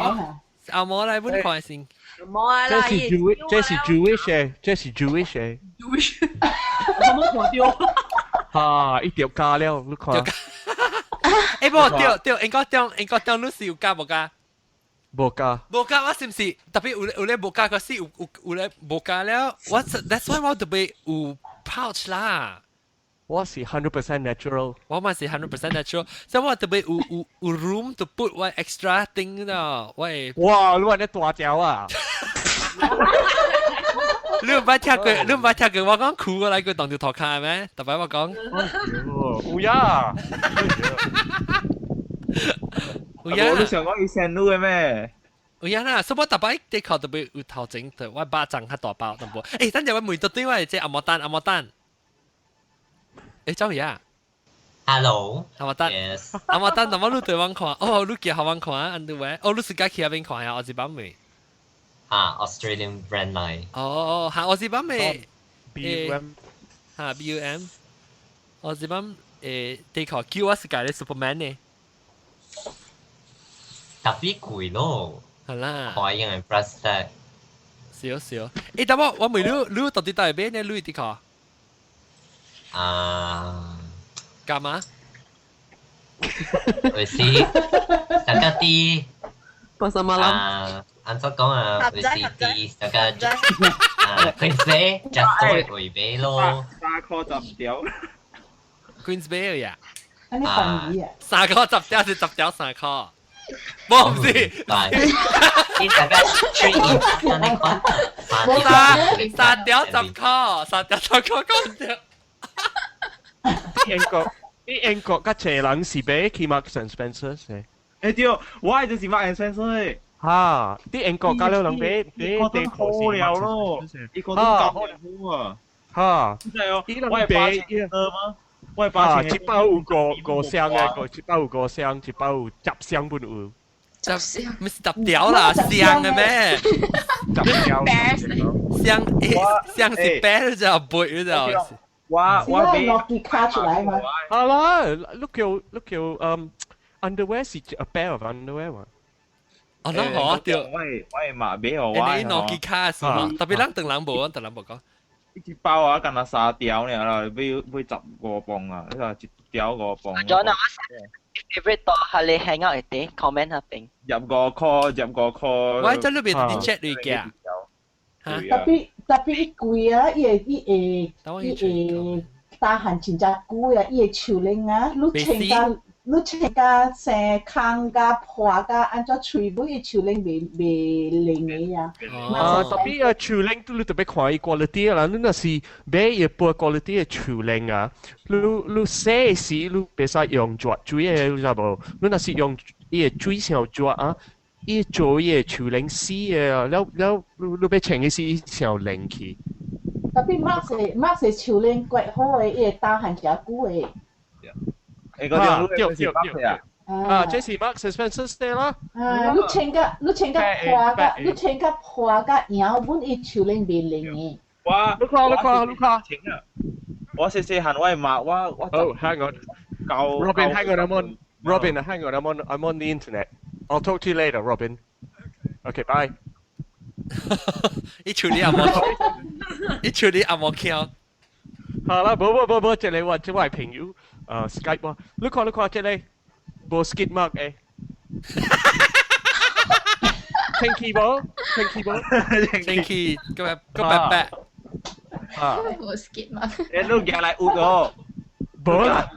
紅毛來，阮看先。冇啊啦，這是 Jewish，這是 Jewish 的，這是 Jewish 的。 Jewish，我冇看著。哈，伊著加了，你看。欸，無對對，應該中應該中，你是有加無加？無加。無加，我是毋是特別有咧有咧無加個是有有有咧無加了？我 that's why 我特別有 pouch 啦。我是 100% natural。我嘛是 100% natural，所以我特別有有有 room to put 我 extra thing 咯，我哇，你按呢大條啊！你毋捌聽過？你毋捌聽過我講褲過來過當條塗跤咩？特別我講。有呀。有呀。我都想講伊線路的咩？有影啦，所以我逐擺的確特別有頭前，我肉粽較大包淡薄。欸，等陣我問到對我這紅毛丹，紅毛丹。欸，走去啊？Hello。紅毛丹。 Yes。紅毛丹，那麼你對阮看，哦，你寄予阮看，underwear，哦，你自家去遐邊看呀，我是版未？啊，Australian brand 來。哦，嚇，我是版未？B U M。嚇，B U M。我是版的確叫我是家咧 Superman 呢。特別貴咯。係啦。可以用 price tag。少少。欸，但我我問你，你到底佗買呢？你的確？啊。幹嘛？有時大家啲。 Pasar malam。啊，按怎講啊？有時啲大家啊，佢寫就做會買咯。3箍10條。 Queens Bay 呀？按呢便宜啊？3箍10條是10條3箍。無毋是。你大家 three in 那款。三三條10箍，3條10箍講對。英國，英國較濟人是買去 Marks and Spencer 的。欸對，我就是 Marks and Spencer。哈，佇英國較了人買買底褲好了咯，伊個都夠好啊。哈，真係哦，我係買嗎？我係八千。一包有五五箱的，一包有五箱，一包有10箱本有。十毋是10條啦，箱的咩？10條。箱箱是白就背就。我我買諾基卡出來嘛？好啦，你叫你叫嗯，underwear 是 a pair of underwear 嘛？哦，那好對。我係我係嘛買予我。你諾基卡是嘛？特別咱唐人無，唐人無講。一包啊，干焦3條爾啦，買買15磅啊，你話1條5磅。 John 啊，我 favorite 到係你 hang out 嘅地，comment 下邊。入5箍，入5箍。我喺這裏邊啲 chat 裏嘅。特別特別伊貴啊，伊會伊會伊會打寒真正久啊，伊的樹齡啊，你穿甲你穿甲生空甲破甲按怎吹尾，伊樹齡袂袂靈的啊。啊，特別啊，樹齡你特別看伊 quality 啦，你若是買伊 poor quality 的樹齡啊，你你洗時你袂使用熱水的，你知無？你若是用伊的水傷熱啊，伊做伊的樹齡死的啊，了了你你欲穿的時伊傷冷去。特別 Marks Marks 樹齡怪好的，伊會打寒誠久的。欸，嗰條對對對啊！啊，這是 Marks Spencer 的啦。啊，你穿甲你穿甲破甲，你穿甲破甲搖，本伊樹齡袂靈的。我你看你看你看。我細細漢我媽我我。 Oh, hang on. 夠 Robin, hang on, I'm on. Robin, hang on, I'm on the internet. I'll talk to you later, Robin. Okay, bye. 伊處理阿毛，伊處理阿毛橋。好啦，無無無無，這個我這位朋友Skype 我，你看你看這個無 skid mark 誒。清氣無？清氣無？清氣，個白個白白。啊！無 skid mark。你都夾來有個。無啦，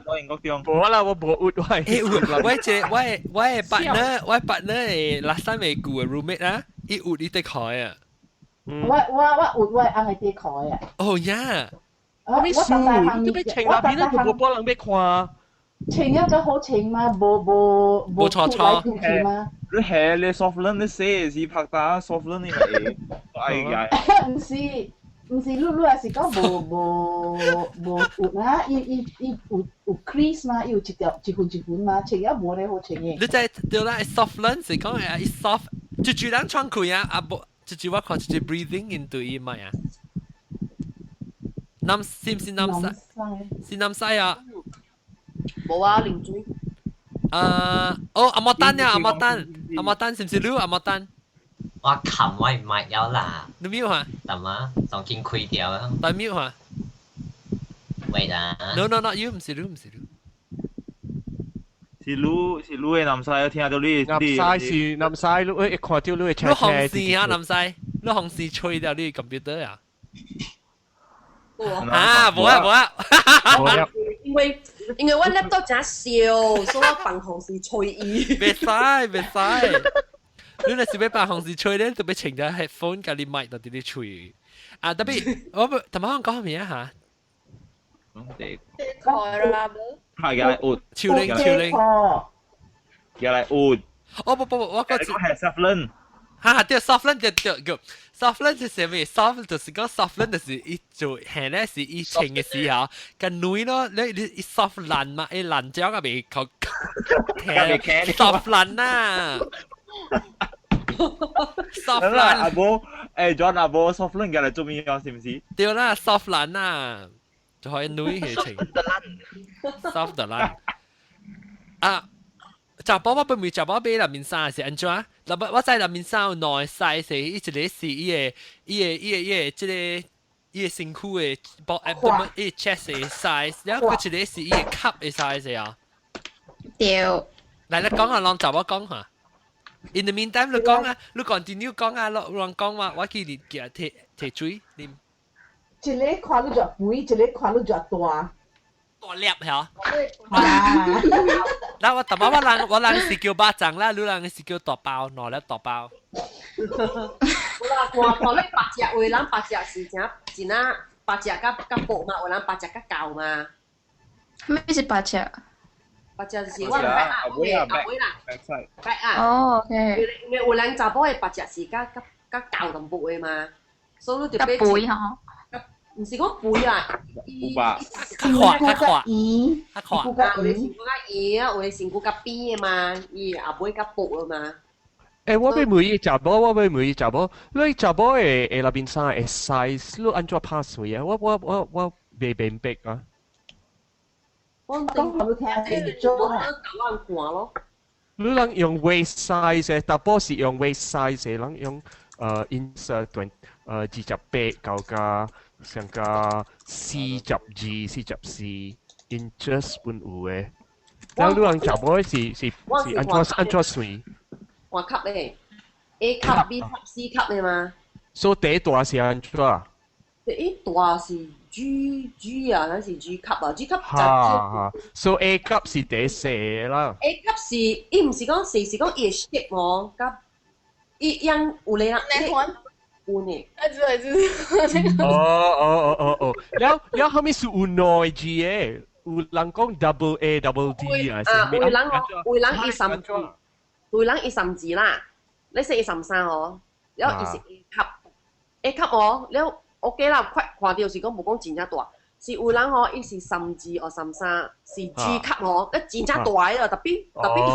無啦，我無有喂。欸，我這我我的 partner，我 partner 的 last time 的舊的 roommate 啊，伊有你得開啊。我有我翁會得開啊。哦呀。我咩事？你要穿那邊咧，就無幫人要看。穿一個好穿嘛，無無無錯錯嘛。你係你 soft 你寫是拍打 soft 你咪會。哎呀！唔是。唔是，你你也是講無無無有啊？伊伊伊有有 crease 嘛？伊有一條一分一分嘛？穿也無咧好穿嘅。你知對啦，soft 撚是講誒，伊 soft 就住人喘氣啊，啊無就住我看就住 breathing into 伊咪啊。南是唔是南西？是南西啊？無啊，啉水。啊，哦，阿莫丹呀，阿莫丹，阿莫丹是唔是你阿莫丹？我冚我唔係有啦。你 mute 下？得嘛？當見開掉啊。但 mute 下。喂啦。 No no not you，唔是你，唔是你。是你是你的南西，我聽到你。南西是南西，你一看到你會你紅線啊，南西，你紅線吹掉你 computer 啊？啊，無啊無啊。因為因為我 laptop 真小，所以我放風扇吹伊。袂使袂使。你若是欲放風扇吹咧，就欲穿著 headphone 共你麥就佇咧吹。啊，特別我不，頭先講咩啊嚇？講開啦無？係嘅，有超靈超靈。嘅嚟有。哦不不不，我講係 soft 撚。哈哈，對 soft 撚對對個 soft 撚是啥物？soft 就是講 soft 撚就是伊做係咧是伊穿嘅時候，個女咯，你你伊 soft 爛嘛，伊爛咗個未靠 soft 爛啊！soft 爛阿無，誒，John 阿無 soft 撚嘅嚟做咩啊？是唔是？對啦，soft 爛啊，就可以女去穿。soft 爛啊！查某我本未查某買內面衫是按怎？嗱，我知內面衫有兩個 size，伊一個是伊個伊個伊個伊個這個伊個身軀的包 abdomen 伊 chest 的 size，然後閣一個是伊個 cup 的 size 啊。對。來，你講啊，讓查某講下。In the meantime，你講啊，你 continue 講啊，你讓講嘛，我去你寄提提水啉。一個看你就肥，一個看你就大。大粒嚇。嗱，我淡薄我人我人是叫肉粽啦，你人是叫大包，兩粒大包。有啦，看看你白隻，有的人白隻是真真啊，白隻較較薄嘛，有人白隻較厚嘛。咩是白隻？白隻就是我白啊，阿尾阿尾啦，白啊。哦，OK。因為有人查某的白隻是較較較厚淡薄的嘛，所以你就較肥吼。毋是講肥啊，有吧？較闊較闊，圓，較闊。啊，有的身軀較圓啊，有的身軀較扁的嘛，伊後尾較薄的嘛。誒，我欲問伊查某，我欲問伊查某，你查某的的內面衫的 size，你按怎拍算啊？我我我我袂明白啊。我講予你聽，我我看咯。你人用 waist size 的，查埔是用 waist size 的，人用insert 28到加上加42、44 inches 本有的。然後你人查某是是是按怎按怎算？換級咧，A 級、B 級、C 級的嘛。所以第一大是按怎？第一大是 G G 啊，還是 G 級啊？G 級就哈哈，所以 A 級是第細啦。 A 級是，伊毋是講細，是講伊的 shape 哦，佮伊樣有咧人。哪款？有呢。啊，對，就是那個。哦哦哦哦哦，了了後面是有兩字的，有人講 double A double D 啊，啊，有人有人伊三字，有人伊三字啦，你說伊33哦，了伊是 A 級，A 級哦，了 OK 啦，快看著是講無講真正大，是有人哦，伊是32或33，是 G 級哦，一真正大個，特別特別是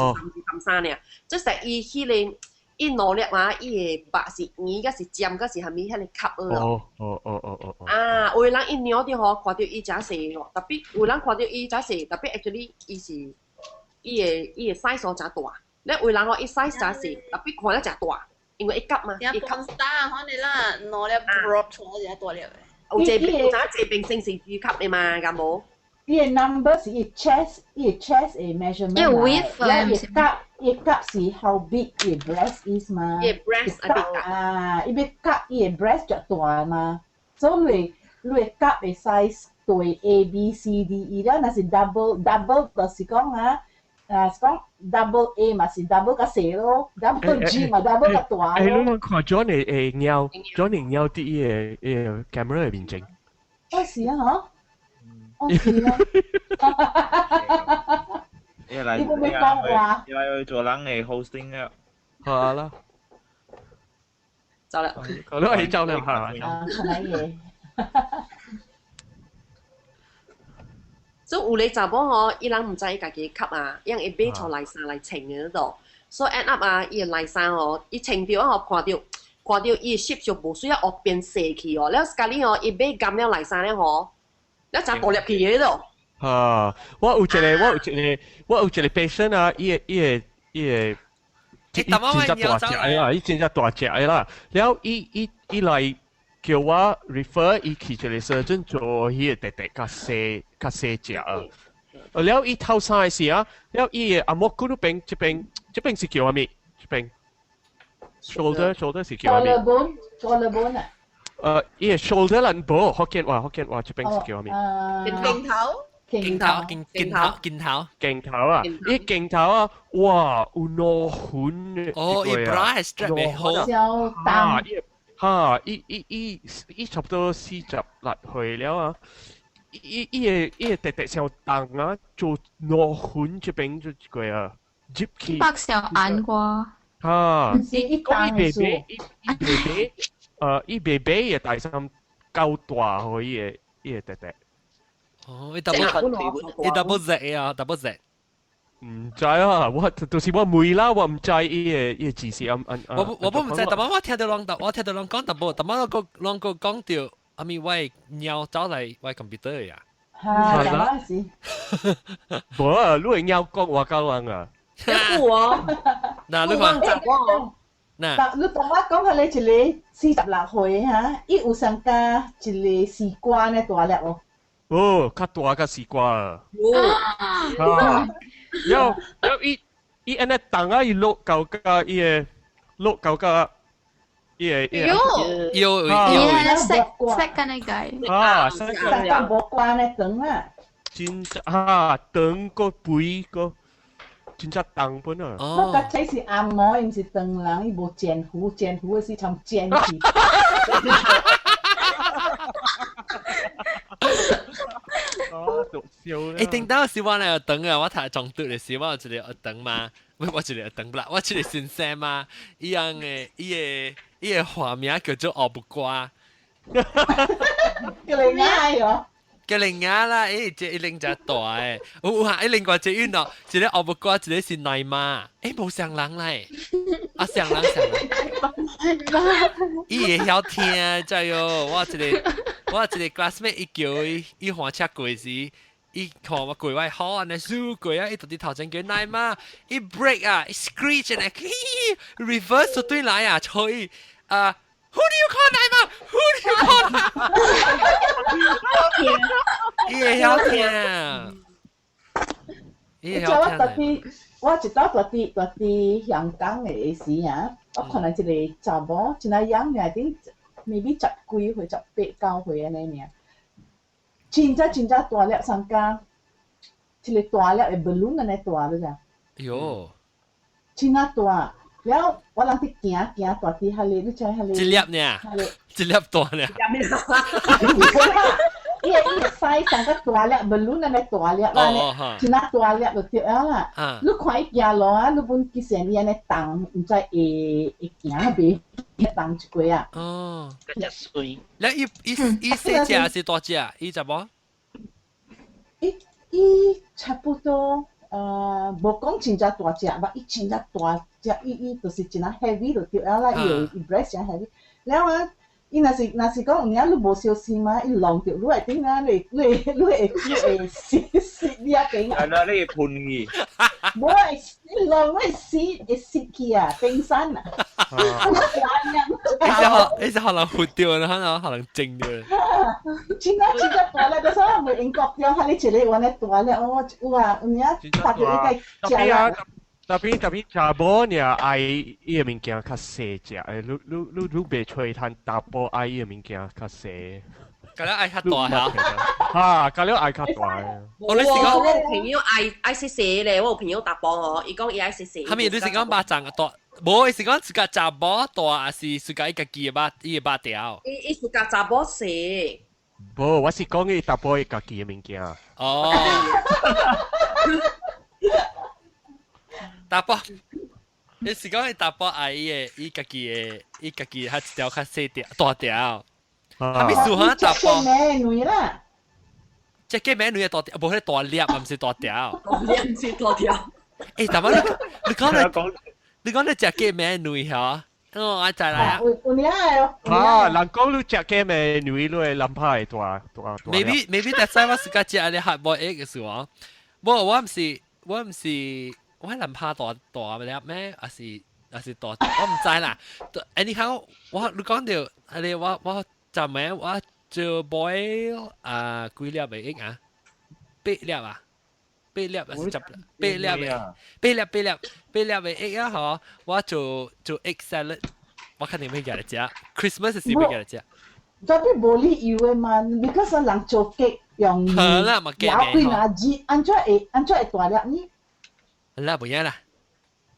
32、33爾，即是伊彼個伊兩粒啊，伊的肉是圓，抑是尖，抑是啥物彼個級咯。哦哦哦哦哦。啊，有的人伊量著吼，看著伊誠細吼，特別有人看著伊誠細，特別 actually 伊是伊的伊的 size 誠大。咧有人吼，伊 size 誠細，特別看了誠大，因為伊夾嘛，伊夾。大可能啦，兩粒 drop 出來就大粒的。有這邊有這邊先是 G cup 的嘛，敢無？伊個 number 是伊 chest，伊 chest 的 measurement。伊 width 啊，伊 cup 伊 cup 是 how big 伊 breast is 嘛。伊 breast 啊，伊欲 cup 伊 breast 就大嘛，所以你 cup 的 size 對 A B C D E 了，若是 double double 就是講啊。啊，是講 double A 嘛是 double 較細咯，double G 嘛 double 較大咯。你攏看 John 的貓，John 的貓佇伊个 camera 的面前。哦是啊，嗬。哦是啊。伊來你會唔會講話？伊來做人的 hosting 啊。好啦。走啦。我都係走啦，係嘛？啊，出來嘢。所以有咧查某吼，伊人毋知伊家己級啊，伊人會買錯內衫來穿的嗰度。所以 end up 啊，伊的內衫吼，伊穿著啊吼，看著伊的攝就無需要學變細去哦。了家己吼，伊買甘了內衫了吼，了誠大粒去的度。啊！我有一個 patient 啊，伊個，伊真正大隻的啦，伊真正大隻的啦。了伊來叫我 refer 伊去一個 surgeon 做彼個弟弟較細較細隻啊。了伊頭生的時啊，了伊的阿莫骨邊這邊這邊是叫啥物？這邊 shoulder 是叫啥物？collarbone 啊。伊個 shoulder 咱無福建話，福建話這邊是叫啥物？鏡頭。鏡頭，鏡鏡頭，鏡頭，鏡頭啊！伊鏡頭啊，哇，有兩痕的。哦，伊 bra 係 strap 的好。小當。哈！伊差不多46歲了啊！伊個弟弟上重啊，做兩痕這邊就一個啊，入去。白小眼瓜。哈！伊講伊妹妹，伊妹妹，伊妹妹也大三夠大，予伊個弟弟。哦，伊 double 伊 double Z 啊，double Z。毋知啊，我就是我問啦，我毋知伊個字是按按。我毋知，但我聽到人，我聽到人講淡薄，但我個人個講到，阿咪我貓走來我 computer 呀。哈，係是。無啊，你會貓講話教人啊。有哦。嗱，你講。嗱，你同我講下你一個46歲哈，伊有參加一個西瓜呢大粒哦。哦，較大個西瓜啊！哦，了了，伊按呢重啊，伊落到甲伊個落到甲伊個伊個。有有有，識識緊你計。啊，識緊無關呢長啊。真正啊，長閣肥閣真正重本啊。我覺這是紅毛，伊毋是長人，伊無剪胡，剪胡的時參剪去。哦，獨笑啦！頂到時我來等啊，我讀中讀的時，我有一個學堂嘛，喂，我一個學堂啦，我一個先生嘛，伊樣的，伊個化名叫做烏木瓜。叫你愛哦。叫你愛啦，伊這一拎只大的，有啊，伊另外一個喏，一個烏木瓜，一個是奶媽，無相人來，啊，相人相人。伊會曉聽，知喲，我一個 classmate 伊叫伊，伊換車過時，伊看我過我好按呢輸過啊，伊就佇頭前叫奶媽，伊 brake 啊，伊 screech 呢，reverse 就對來啊，所以啊，Who do you call 奶媽？Who do you call 奶媽？伊會曉聽，伊會曉聽。我一道住佇香港的時啊，我看到一個查某真啊樣爾，頂 maybe 十幾歲、18、19歲按呢爾，真正真正大粒三工，一個大粒的 balloon 按呢大你知？喲，真啊大，了我人佇行行大佇遐個，你知遐個？一粒爾，一粒大爾。伊個 size 上個大粒 balloon 按呢大粒啦，真啊大粒就對了啦。你看伊行路啊，你本其實伊按呢重，毋知會行袂？重一過啊。哦，嗰隻水。你伊細隻還是大隻？伊查某？伊差不多，無講真正大隻吧，伊真正大隻，伊就是真啊 heavy 就對了啦，伊個伊 breast 真 heavy。了啊，伊若是講有影你無小心嘛，伊弄著你會頂啊，你會死死你啊頂啊！係啦，你會噴去。無會弄會死會死去啊，冰山啊！你是可能活掉，可能靜掉。真啊真正大咧，就是我袂英國中，哈你一個原來大咧，哦有啊，有影拍著伊個食啦。特別查某呢愛伊个物件較細隻，你袂吹趁查甫愛伊个物件較細。咁樣愛較大嚇。哈，咁樣愛較大。我你是講我有朋友愛細細咧，我有朋友查埔哦，伊講伊愛細細。係咪你是講肉粽大？無，伊是講自家查某大，還是自家伊家己的肉伊的肉條？伊自家查某細。無，我是講伊查埔伊家己的物件。哦。查埔，你是講伊查埔愛伊的伊家己的伊家己較一條較細條大條。係咪數下查埔？咩女啦？隻雞咩女嘅大條，無彼個大粒，毋是大條。大粒毋是大條。欸，大媽你講你食雞咩女嚇？哦，我再來啊。有有影的。啊，人講你食雞咩女，你會諗派會大大大。 Maybe 但係我自家食你 hard boiled egg 嘅時候，無我毋是我諗怕大大粒咩？還是大，我毋知啦。Anyhow，我你講到係我昨暝我做 boil 啊幾粒嘅 egg 啊？八粒啊？八粒還是十粒？八粒嘅，八粒八粒八粒嘅 egg 啊！嗬，我做 egg salad，我肯定會夾來食。Christmas 時會夾來食。特別無理由的嘛，because 人做 cake 用好啦，嘛咬幾若熱，按怎會大粒呢？好啦，無影啦。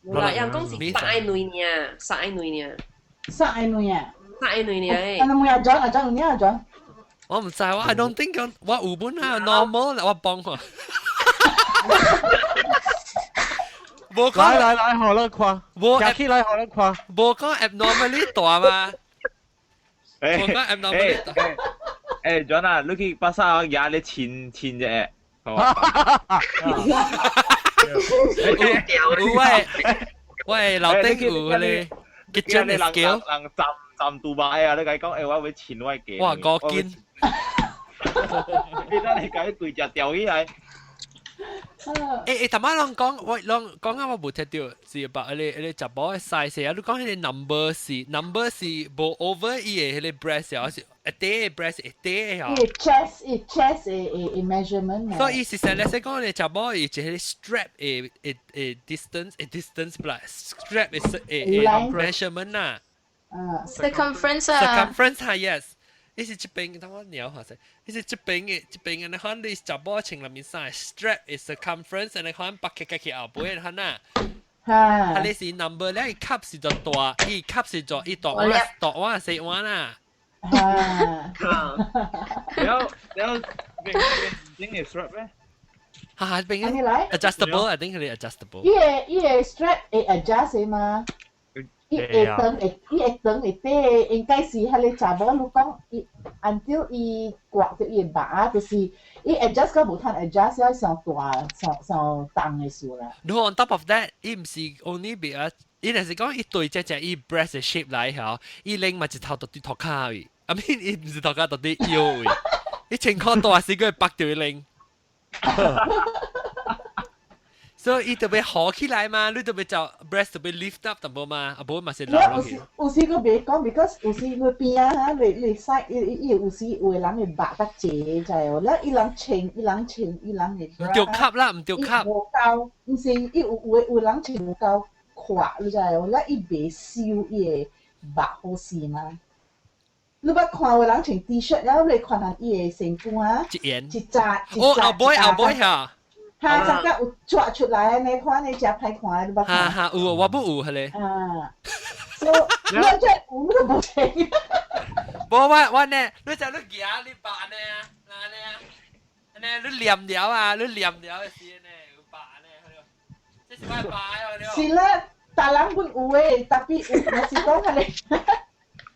無啦，人講是三個卵爾，三個卵爾。三個卵啊？三個卵爾。啊，那問阿 John，阿 John 有影阿 John？我毋知，我 I don't think 講我有本啊 normal，我幫我。無講來來來，予咱看。無夾起來予咱看。無講 abnormally 大嘛？無講 abnormally 大。欸，John 啊，你去巴剎舉咧親親者。好有我樓頂有彼個 kitchen scale。人站站杜拜啊！你共伊講，欸，我欲稱我的哇，5斤。你等你共伊規隻吊起來。欸欸，頭仔攏講，我攏講啊，我無聽著，是把彼個查某的 size 啊，你講彼個 number 是無 over 伊的彼個 breast 啊，是一塊 breast 一塊嚇。伊 chest 伊 chest 的 measurement。所以是實咧，講你查某伊一個 strap 的 distance 的 distance 不啦，strap 的的 measurement 啦。 circumference 啊。 circumference 啊，yes。伊是這邊，等我鳥下先。伊是這邊的，這邊的，你看你查某穿內面衫，strap 是 circumference，你看北起起後背，你看呐。啊，你是 number 咧，伊 cup 是就大，伊 cup 是就伊大碗大碗細碗啦。然後然後邊邊嘅 strap 咧？哈哈，邊個 adjustable，I think 係 adjustable。伊個 strap 會 adjust 的嘛？伊會長會伊會長會短，應該是彼個查某你講伊 until 伊割著伊的肉，就是伊 adjust 到無通 adjust 了，傷大傷傷重的事啦。 No, on top of that，伊毋是 only 別啊，伊若是講伊對這隻伊 breast 的 shape 來吼，伊拎嘛一頭到對塗跤位，I mean 伊毋是塗跤到對腰位，伊穿褲大時閣會縛著伊拎。所以伊特別好起來嘛，你特別就 breast 特別 lift up 淡薄嘛，啊無嘛是落落去。有時閣袂講，because 有時你邊啊哈，你使伊伊有時有的人會肉較濟，知無？了伊人穿伊人穿伊人會。毋著 cup 啦，毋著 cup。無夠，毋是伊有的人穿無夠闊，你知無？了伊袂收伊的肉好勢嘛。你捌看有人穿 T-shirt，了你看下伊的身軀啊，一圓一紮一哦，後背後背嚇。哈，大家有抓出來，你看你誠歹看，你捌看？哈哈，有我不有彼个。啊，所以你這有你都無穿。無我呢，你就你行你白呢啊，嗱呢啊，呢你念了啊，你念了的時呢有白呢，這是我白哦，是啦，大人本有的，特別有，若是講彼个。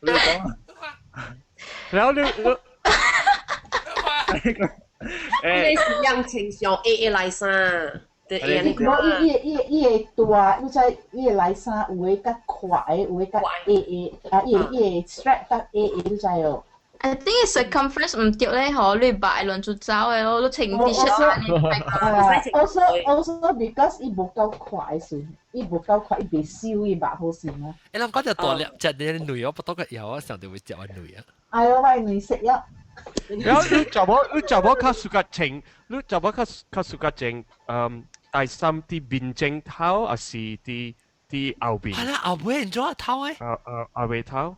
你講。然後你你。你是養穿上 A A 內衫。對，無伊伊伊伊會大，你知伊會內衫有的較闊的，有的較矮矮，啊伊會伊會 strap 較矮矮，你知哦？ I think circumference 唔對咧，嗬，你擺輪就走的咯，你穿 T 恤衫你 Also also because 伊無夠闊的時，伊無夠闊，伊袂收伊肉好勢嘛。欸，咱講隻大粒，隻你女我不多個腰，我想到會食我女啊。哎喲，我女食了。然後你查某你查某較 suka 穿，你查某較較 suka 穿，嗯，大衫佇面前頭，還是佇佇後邊？係啦，後尾按怎頭誒？啊啊後尾頭。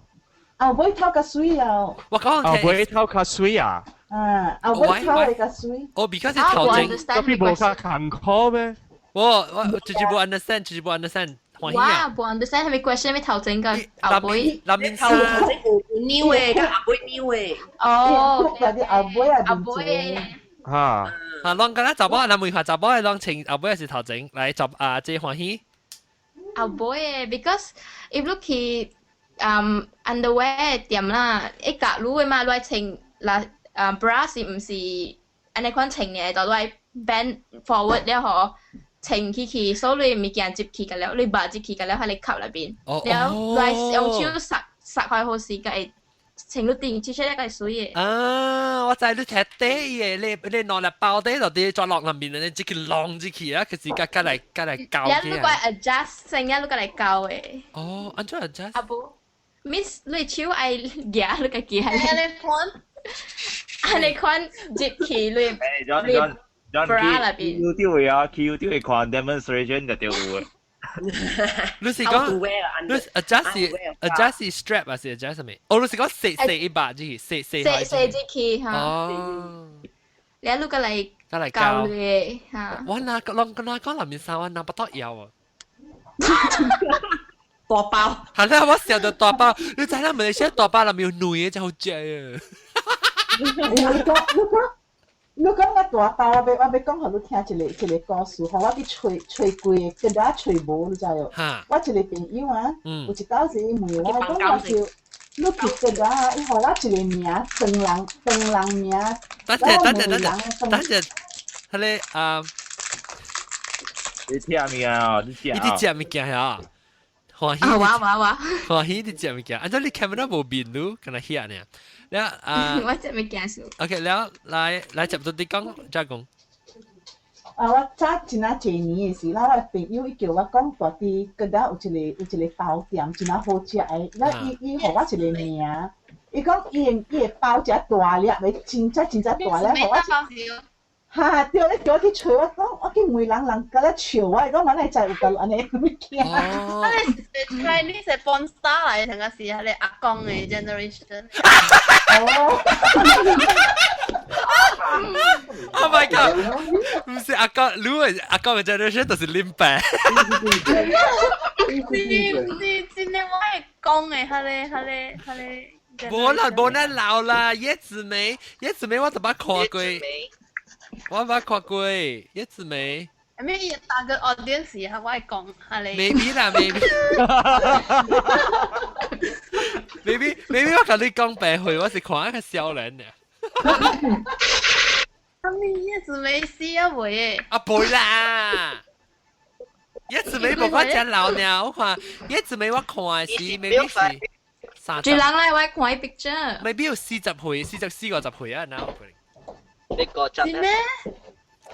後尾頭較媠啊！我講後尾頭較媠啊！啊，後尾頭會較媠。哦，because 是頭前，特別無較艱苦咩？我我就是無 understand，就是無 understand。我無 understand 係咪 question 咩頭前個後尾？南面頭前有有扭的，佮後尾扭的。哦，嗰啲後尾啊，後尾。嚇！啊，攏敢若查某，咱問下查某的攏穿後尾還是頭前來查啊？這歡喜。後尾的，because if 你去 underwear 店啦，伊教你的嘛，你愛穿啦啊 bra 是毋是按呢款穿的，就你愛 bend forward 了嗬，穿起去，所以你物件接起個了，你肉接起個了，喺你吸內邊，了你愛用手索索開好勢，才會穿你頂 T 恤咧，會媠的。啊，我知你睇底嘅，你你攞嚟包底就啲再落入面，你即佢浪入去啊，佢是加加來加來搞嘅。你該 adjust 成日你該來校的。哦，按怎 adjust？啊無，means 你手愛舉，你家己係。按呢款，按呢款入去你你 bra 內邊。 YouTube 啊，YouTube 看 demonstration 就對有的。你是講你 adjust 是 adjust 是 strap 還是 adjust 什麼？哦，你是講細細一把，就是細細細細入去嚇。哦。你你過來過來教你嚇。我哪攏哪講內面衫，我哪不得腰啊。大包。係啦，我想到大包，你知啦，馬來西亞大包內面有女的真好食啊。你講你講你講個大包，我欲我欲講予你聽一個一個故事，予我去揣揣過，跟住揣無，你知無？我一個朋友啊，有一擺時伊問我，講我叫你去跟啊，伊予我一個名，長人長人名。等陣等陣等陣等陣，彼个啊，你聽物件哦，你食伊佇食物件遐，歡喜。啊，我我我。歡喜佇食物件，按怎你 camera 無面攏，敢若遐爾。了啊，我食物件先。 OK，了來來接到你講，再講。啊，我早真啊濟年的時，啦，我朋友伊叫我講，蹛佇閣了有一個有一個包店，真啊好食的。了伊伊予我一個名，伊講伊的伊的包誠大粒的，真正真正大粒，予我。哈，對，你叫我去揣，我講我去問人，人佮咧笑我，伊講我哪會知有夠按呢物件。哦。你係你是 porn star 來，成個是係你阿公的 generation。哦。 Oh my god！毋是阿公，你的阿公的 generation 就是恁爸。是是真的，我會講的，彼个彼个彼个。無啦，無咱老啦，葉子楣，葉子楣我都捌看過，我捌看過葉子楣。咩伊大個 audience 係我會講，彼个。 Maybe 啦，maybe。maybe maybe 我共你講白話，我是看較少年的。啥物葉子楣死啊未？啊，袂啦！葉子楣無看誠老爾，我看葉子楣我看的是 maybe 是三住人來我看伊 picture。 maybe 有40歲，44、50歲啊，哪有可能？你個是咩？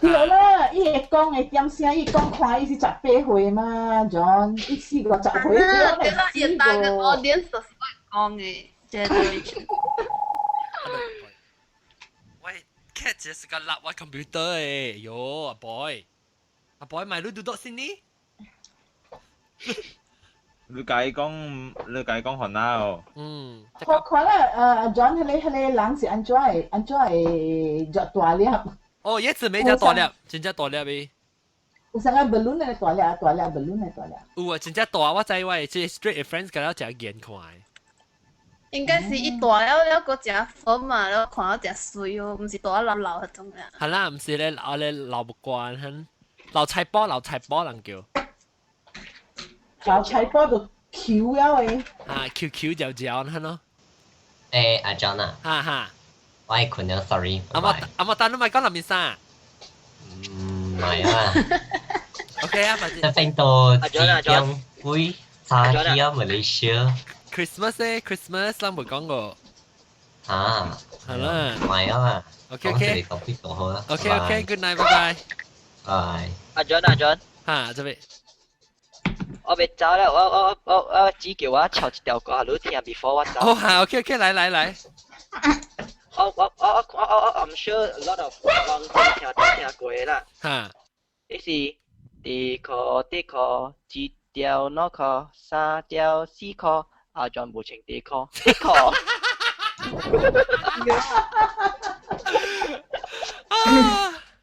對啦，伊會講的點聲，伊講看伊是18歲嘛，John，伊四五十歲，對啦，伊大個 audience 就是我講的 generation。喂，cat 這是個立我 computer 誒，喲，阿 boy，阿 boy 買你 duduk sini。你家講，你家講番仔哦。嗯。我看啦，John，彼個彼個人是按怎會按怎會著大粒？哦，葉子楣真大粒，真正大粒的。有啥個 balloon 的大粒，大粒 balloon 的大粒。有啊，真正大，我知我的這 straight friends 佮了誠見看的。應該是伊大了了，閣誠 firm 嘛，了看了誠媠哦，毋是大老老彼種啊。係啦，毋是咧，我咧老不慣，很老菜脯，老菜脯人叫。老菜脯就 Q 了的。啊，Q Q 嚼嚼，很咯。欸，阿 John 啊。哈哈。我愛睏了，sorry。阿媽阿媽，等你莫講內面啥？嗯，唔係啊。OK 啊，反正。這邊到幾點幾早起啊？馬來西亞。 Christmas 咧，Christmas 咱冇講過。啊。係啦。唔係啊。 OK OK。講這個好啦。 OK OK，good night，拜拜。拜。阿 John 阿 John。嚇，這邊。我欲走啦，我只叫我唱一條歌，你聽 before 我走。哦，好，OK OK，來來來。我 I'm sure a lot of 人聽都聽過啦。嚇。呢是一箍一箍，一條兩箍，三條四箍，阿 John 無穿短褲，一箍。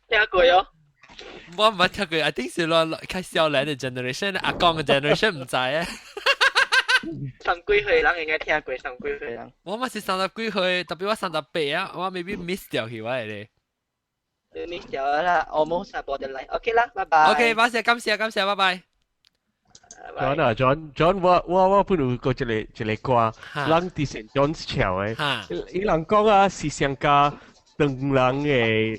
聽過喲。我唔捌聽過，I think 是攞較少年的 generation，阿公的 generation 毋知啊。三幾歲人應該聽過，三幾歲人。我嘛是30幾歲，特別我38啊，我 maybe miss 掉去我的咧。你 miss 掉啦，almost borderline。OK 啦，拜拜。 OK，多謝，感謝，感謝，拜拜。 John 啊，John John，我本有過一個歌，人佇 St. John's 唱的，伊人講啊是上加唐人的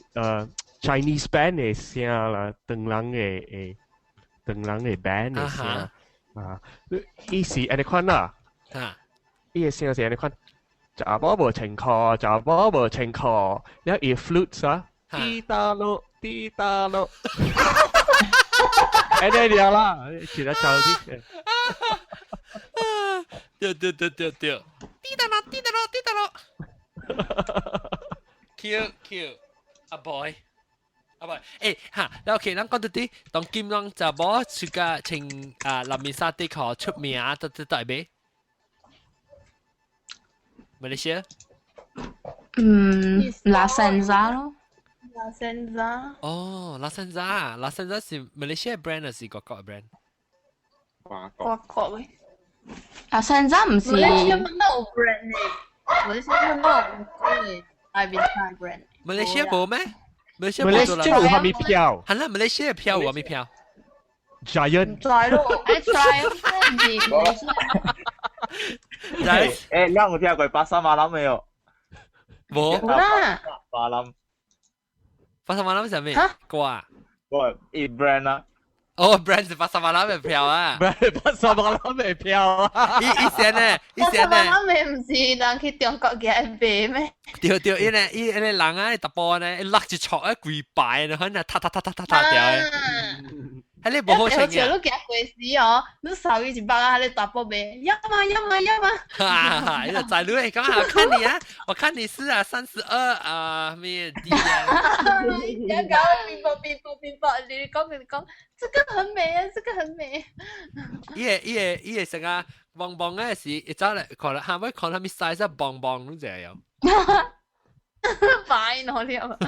Chinese band 的聲啦，唐人的 band 的聲啊，伊是按呢款啦，伊的聲是按呢款，查某無穿褲，查某無穿褲，了伊 flutes 啊，滴答落，滴答落。哎，對了啦，其他走啲。對對對對對，滴答落，滴答落，滴答落。Cute cute，阿 boy，阿 boy，誒嚇，OK，咱講到啲，當今咱查某出個穿啊內面衫底褲出名，得得得未？馬來西亞？嗯，La Senza 咯。 La Senza。哦，La Senza，La Senza 是馬來西亞 brand 還是外國 brand？外國。外國嘅。 La Senza 唔是。馬來西亞冇 brand 呢？馬來西亞冇嘅，外邊大 brand。馬來西亞冇咩？馬來西亞馬來西亞有蝦米票？係啦，馬來西亞票有蝦米票？Giant。 try 咯，愛 try 唔是馬來西亞。誒，你有聽過 Pasar Malam 沒有？冇。啦。 Malam。 Pasar Malam 是咩？歌啊？我伊 brand 啊。哦，brand 是 Pasar Malam 的票啊。 brand Pasar Malam 的票啊。伊先呢？伊先呢？ Pasar Malam 唔是人去中國嘅賣咩？對對，伊呢伊那人啊，淡薄呢，落一撮啊，規排呢，可能踏踏踏踏踏踏掉的。係你無好穿嘅。你行過時哦，你掃伊一百啊，你大波賣，要嗎？要嗎？要嗎？哈哈，你就在路誒，剛好看你啊，我看你是啊，32啊，咩 D 啊？你搞冰雹冰雹冰雹，你講你講，這個很美啊，這個很美。伊個成個棒棒嘅是一早來看了，下尾看他們 size 棒棒攏這樣。擺喏了。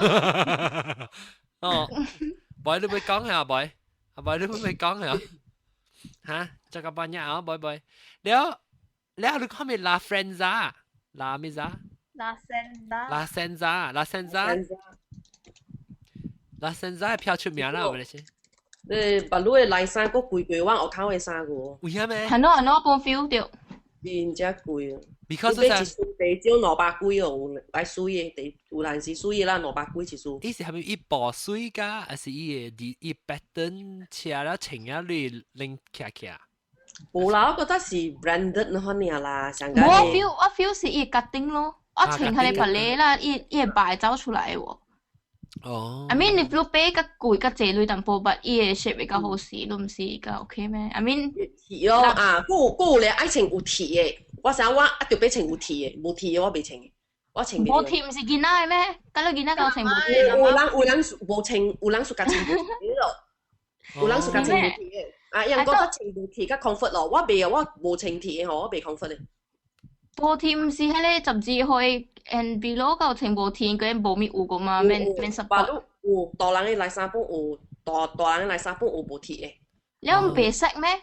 哦，boy 你會講下 boy？阿 boy 你會唔會講下？嚇，這個半日啊，boy boy，了了你看咩 La Frenza？La 咩啥？La Senza。 La Senza，La Senza。La Senza 票出名啦，我哋先。你白鷺的內衫閣貴過阮學口的衫個。為啥咩？係喏係喏，本 feel 到。真正貴啊！ Because 買一束地少200幾哦，有愛水的地，有陣時水的啦，200幾一束。伊是係咪伊薄水㗎，還是伊個伊 pattern 車了穿了你拎起起？無啦，我覺得是 branded 那款爾啦，上我 feel 我 feel 是伊個 cutting 咯，我穿佢個白啦，伊會白走出來喎。哦。 I mean 你買較貴較濟鐳淡薄，但伊個 shape 比較好勢，你毋是較 OK 咩？I mean 鐵咯啊，閣有咧愛穿有鐵的，我想我一定欲穿有鐵的，無鐵的我袂穿。我穿無鐵毋是囡仔的咩？敢你囡仔夠穿無鐵？有人無穿，有人屬較穿無鐵咯，有人屬較穿無鐵的。啊，人覺得穿無鐵較 comfort 咯，我袂啊，我無穿鐵的吼，我袂 comfort 的。無鐵毋是彼個12歲 and below 夠穿無鐵，佢無咪有個嘛，免免 support。有大人的內衫本有，大大人的內衫本有無鐵的。你毋袂識咩？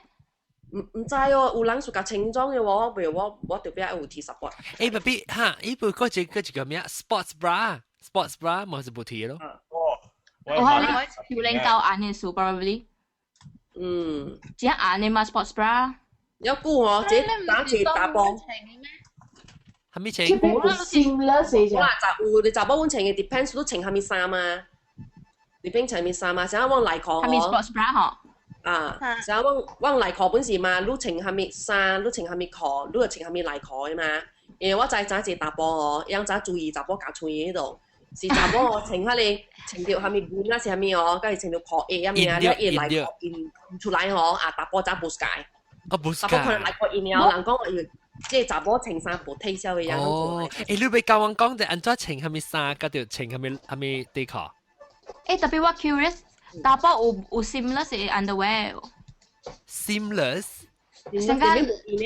毋知哦，有人屬較清裝的喎，袂我特別愛有鐵 support。誒，爸比哈，伊不嗰隻嗰一個咩 sports bra，sports bra 咪是無鐵咯。哦，我係你條領夠硬嘅數 probably。只硬的嘛 sports bra。有久哦，這打住打波。係咪穿？這邊有 seamless 啦，就有你查某阮穿嘅 depends 你穿蝦米衫啊？你邊穿蝦米衫啊？像我內褲蝦米 sports bra 嗬？啊，然後我我內褲本是嘛，你穿蝦米衫，你穿蝦米褲，你就穿蝦米內褲的嘛。因為我知知一個查埔哦，伊知注意查埔咬喙迄度，是查某哦穿彼个穿著蝦米棉啊是蝦米哦，佮是穿著褲鞋啊物啊，了伊內褲印出來吼，啊查埔知無 sky。啊無查埔可能內褲印了，人講伊這個查某穿衫無體痟的樣。哦，欸，你欲教阮講者按怎穿蝦米衫，佮著穿蝦米蝦米底褲？欸，特別我 curious，查埔有有 seamless 的 underwear 無？Seamless？成個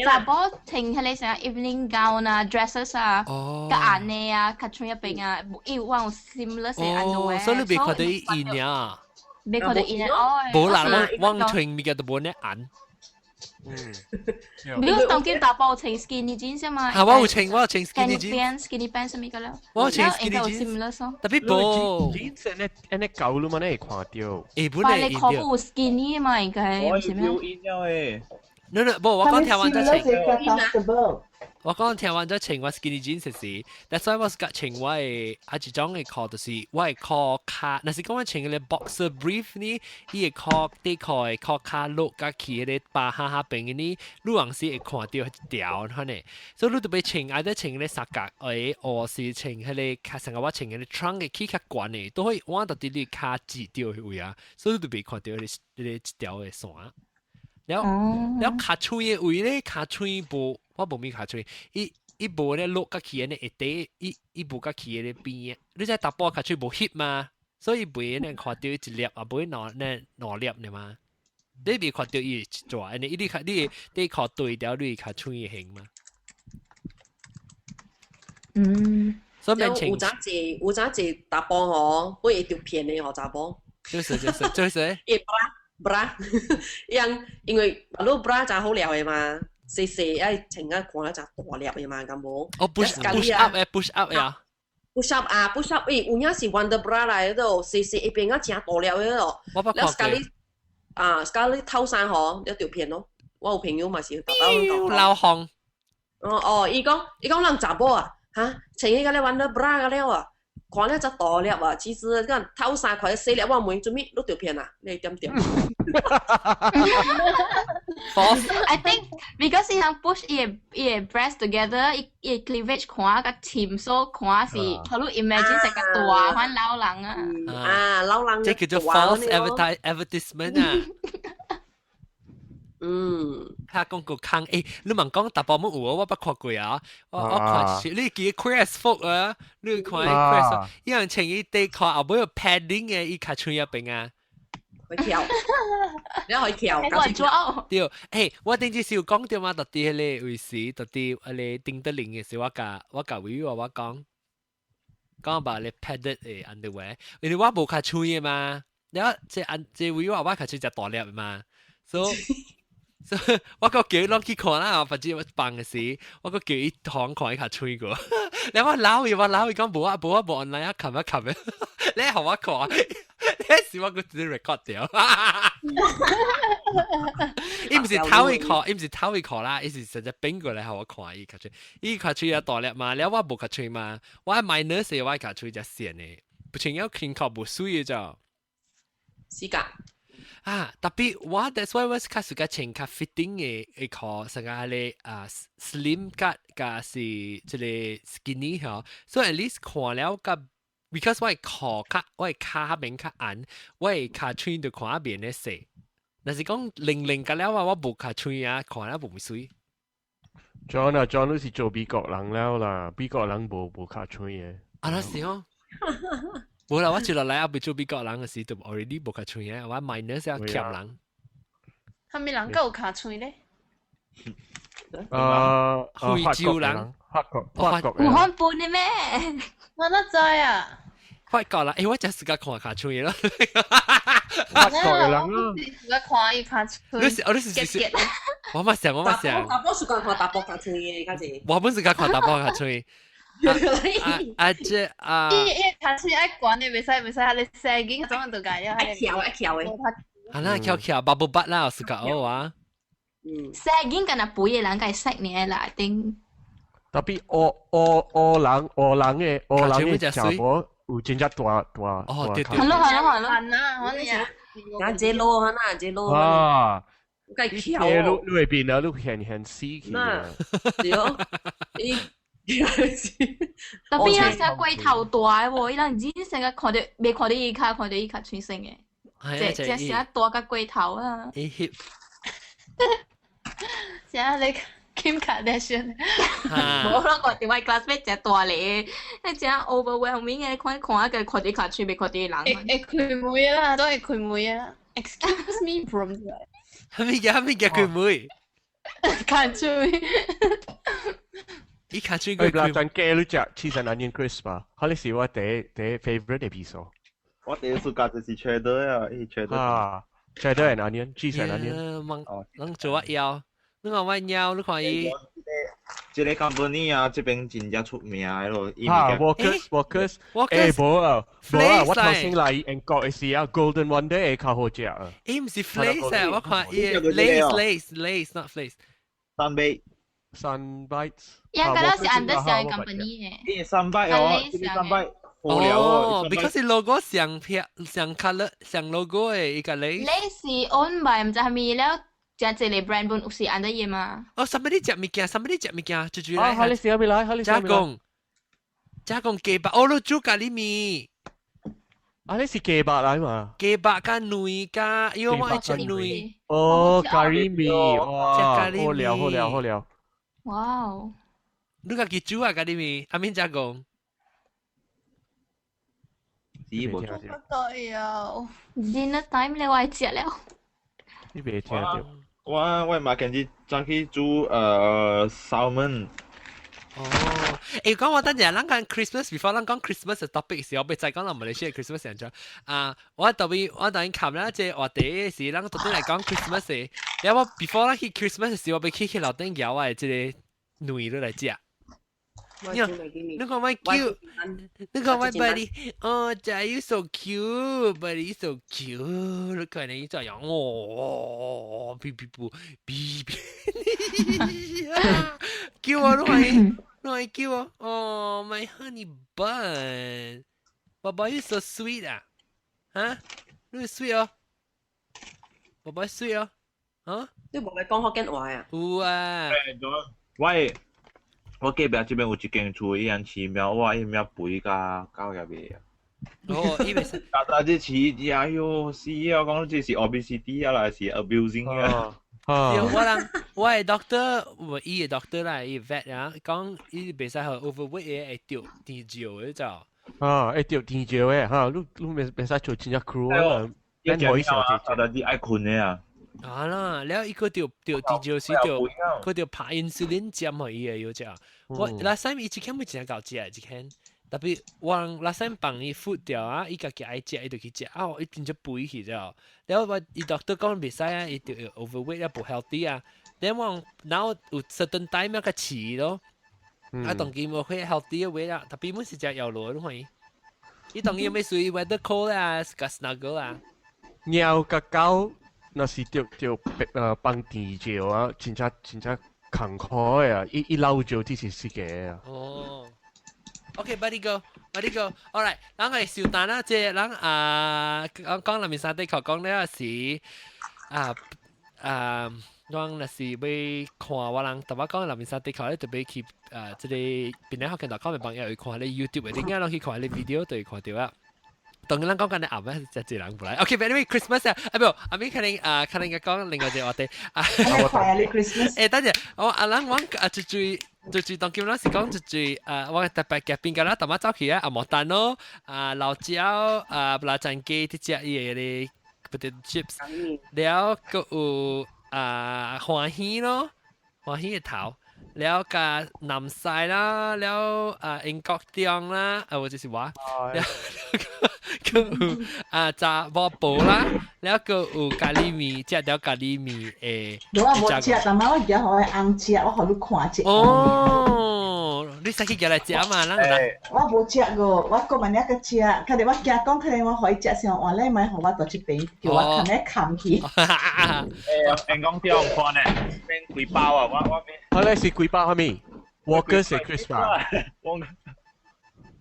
查埔穿彼个啥 evening gown 啊，dresses 啊，佮按呢啊，較穿一邊啊，伊有有 seamless 的 underwear。所以你袂看著伊印爾？袂看著印哦。無啦，我我穿物件都無呢按。你當今查埔穿 skinny jeans 嘛？啊，我有穿，我有穿 skinny jeans。skinny pants 啥物個了？我有穿 skinny jeans。特別無 jeans 按呢按呢舊你嘛會看著。欸，本來你褲有 skinny 嘛？應該唔是咩？我有印了 no no，無，我講聽完再穿。我講聽完再穿我 skinny jeans 時，that's why 我是穿我的啊一種的褲，就是我的褲跤，若是講我穿彼个 boxer brief 呢，伊的褲底褲的褲跤落甲去彼个巴哈哈邊的呢，你有時會看著一條款的，所以你著欲穿，愛得穿彼个三角的，或是穿彼个較像我穿彼个 trunk 的起較懸的，都會換著佇你跤趾著的位啊，所以你著袂看著彼个彼個一條的線。了了跤喙的位咧，跤喙無，我無物跤喙，伊伊無咧落甲去按呢下底，伊伊無甲去彼个邊。你知查埔跤喙無翕嘛，所以袂按呢看著一粒，啊袂兩呢兩粒呢嘛。你袂看著伊一撮，按呢伊你較你底褲對著你跤喙的形嘛。所以免穿。有早濟有早濟查埔吼，會會著騙的吼查埔。就是就是就是。伊 bra bra，因因為你 bra 真好料的嘛，細細愛穿啊看了真大粒的嘛，敢無？哦，push push up 的 push up 呀。 push up 啊，push up，欸，有影是 Wonder Bra 來的，細細一邊啊真大粒的哦。我捌看過。啊，咖喱透衫吼，你著騙咯。我有朋友嘛是豆豆老風。哦哦，伊講伊講人查某啊，哈，穿彼個咧 Wonder Bra 個了啊。看了才大粒啊，其實講透衫看細粒，我問做咩你著騙啊？你點點？ I think because 伊人 push 伊的伊的 breast together，伊伊的 cleavage 看較深，所以看是，予你 imagine 成個大款老人啊。啊，老人。這叫做 false advertisement 啊。他講個空，欸，你問講查埔冇有啊？我捌看過啊，我我看是，你記得 Queer as Folk 啊？你看 Queer as Folk，伊人穿伊底褲後尾有 padding 的，伊跤喙入邊啊。可以跳，你可以跳。我做。對，欸，我頂次是有講著嘛，到佇彼個位時，到佇彼個丁德林的時，我共我共維我我講，講把咧 padded 的 underwear，因為我無跤喙的嘛，了這按這維我我跤喙誠大粒的嘛，所以。所以我閣叫伊攏去看啦，反正我放的時，我閣叫伊通看伊跤喙過。了我鬧伊，我鬧伊講無啊無啊無 online 啊，冚啊冚的，你予我看，你是我閣直接 record 著。伊毋是偷伊看，伊毋是偷伊看啦，伊是直接變過來予我看伊跤喙，伊跤喙也大粒嘛，了我無跤喙嘛，我 minus 我跤喙才線的，不穿了胸口無媠的就。是㗎。啊，特別我 that's why 我較喜歡穿較 fitting 的的褲，成個彼個啊 slim 甲甲是這個 skinny 嗬，所以 at least 看了較，because 我的褲較我的跤較免較硬，我的跤喙就看面咧細。若是講零零甲了啊，我無跤喙啊，看了無媠。 John 啊，John 你是做美國人了啦，美國人無無跤喙的。啊，那是哦。無啦，我接落來猶未做美國人的時，就 already 無跤喙啊，我 minus 啊欠人。啥物人閣有跤喙咧？非洲人，法國，法國。有番本的咩？我哪知啊？法國人，欸，我真是愛看跤喙咯。法國的人咯。是愛看伊跤喙。你是，哦，你是是，我嘛想，我嘛想。查埔是愛看查埔跤喙的，較濟。我本是愛看查埔跤喙。啊啊這啊！伊伊跤喙愛懸的，袂使袂使，彼个細緊總就共了。愛翹愛翹的。啊，那翹翹 bubble butt 啦，是個學啊。細緊敢若肥的人會識爾啦，頂。特別烏烏烏人烏人的烏人的查埔有真正大大。哦對對。係咯係咯係咯。係啊，可能啊。啊，這路啊，那這路啊，計橋哦，你會變啊，你顯顯死去啊，對哦，伊。特別啦，成龜頭大喎，伊人真成個看到未看到伊跤，看到伊較出聲嘅，這這成大個龜頭啊！伊翕，成你 Kim Kardashian，無啦，我另外 classmate 隻大咧，那真 overwhelming 嘅，看看啊個看到較出，未看到人。會會開門啦，都會開門啦。Excuse me from 啥物件？啥物件開門？看出。伊卡住個。佢嗱，陣雞你食 cheese and onion crisp 啊？可能是我第一 favorite 嘅披薩。我第一次食就是 cheddar 啊，伊 cheddar 啊，cheddar and onion，cheese and onion。攏做我枵，你看我枵，你看伊。這個 company 啊，這邊真正出名的咯。啊，Walkers，Walkers，欸，無啊，無啊，我頭先來英國的時啊，Golden Wonder 會較好食啊。欸，毋是 Flakes 啊，我看伊 Lays，Lays，Lays，not Flakes。 Sunbite。 Sunbites。應該都是 under 上 company 嘅。欸，Sunbite 哦，這個 Sunbite 好了哦，because logo 上片上 color 上 logo 的伊個 Lays。 Lays 是 own by 毋知啥物了。食一個 brand 本有是按得嘢嘛？哦，啥物你食物件？啥物你食物件？就住來。啊，好你食未來？好你加工，加工雞肉，哦，你煮咖喱麵。啊，你是雞肉來嘛？雞肉加卵加，因為我愛食卵。哦，咖喱麵，哇，好了好了好了。哇哦！你家己煮啊咖喱麵？阿面加工。是無我對啊，dinner time 你我愛食了。你袂聽著。我媽今日早起煮salmon。哦，欸，講我等陣，咱講 Christmas before，咱講 Christmas 嘅 topic 時，我欲再講咱馬來西亞 Christmas 上咗。啊，我特別我等於冚啦，這話題是咱特別來講 Christmas 嘅。然後我 before 咱去 Christmas 時，我欲去去樓頂搖我的這個卵落來食。你看我 cute，你看我 buddy，哦，仔 you so cute，buddy you so cute，你看你這樣，哦，嗶嗶啵，嗶嗶，叫我，你看，你看叫我，哦，my honey bun，寶寶 you so sweet 啊，哈，你 sweet 哦，寶寶 sweet 哦，啊，你無來講福建話啊？有啊。喂。我隔壁這邊有一間厝，伊人飼貓，哇，伊貓肥甲狗也袂啊。哦，伊袂使。大大隻飼隻，哎喲，死啊！講這是 obesity 啊，還是 abusing 啊？啊！我人我的 doctor，我伊的 doctor 啦，伊 vet 啊，講伊袂使予 overweight 的會著甜尿的就。啊，會著甜尿的哈，你袂使做真正 cruel 啊，免可以小姐，大大啲愛睏的啊。啊啦，了伊個著著甜尿時著，佢著拍 insulin 針予伊的有食。我 last time 伊一間咪真夠食一間，特別我 last time 放伊 food 掉啊，伊家己愛食，伊就去食啊，伊變咗肥去了。了我伊 doctor 講袂使啊，伊就 overweight 啊，無 healthy 啊。then 我然後有 certain time 要較飼咯，啊，當今無會 healthy 嘅 weight 啊，特別每是食藥螺，你看伊，伊當今欲隨 weather cold 啊，較 snuggle 啊。貓佮狗若是著著放甜尿啊，真正真正艱苦的啊！伊老尿只是死個啊。哦。OK，buddy go，buddy go。All right，咱個小單啦，這咱啊講講內面三底口講了是啊啊，咱若是欲看我人，特別講內面三底口咧，特別去啊，這個邊個學見到講嘅朋友會看咧 YouTube 的，點解攏去看咧 video 就會看著啊。當然咱講緊的暗暝就一人不來。OK，anyway，Christmas 啊，啊不，阿咪可能啊，可能講另外一個話題啊。快啊！你 Christmas。欸，等陣，我阿人我啊，最最最最當今咱是講最最啊，我特別夾邊個啦，淡仔走去啊，阿毛蛋咯，啊老椒啊，布拉讚雞啲隻伊個 potato chips，了閣有啊歡喜咯，歡喜的頭。了佮南西啦，了啊英國中啦，啊或者是我，了閣有啊炸波布啦，了閣有咖喱麵，食著咖喱麵的。我無食，但係我而家予我翁食，我予你看者。哦，你使去寄來食嘛？咱我無食過，我過萬一個食，可能我驚講，可能我予伊食上換咧，莫予我佇這邊，叫我牽咧冚去。欸，英國中看呢，免幾包啊，我我咧是幾包蝦米？Walkers 是 crisp 啊。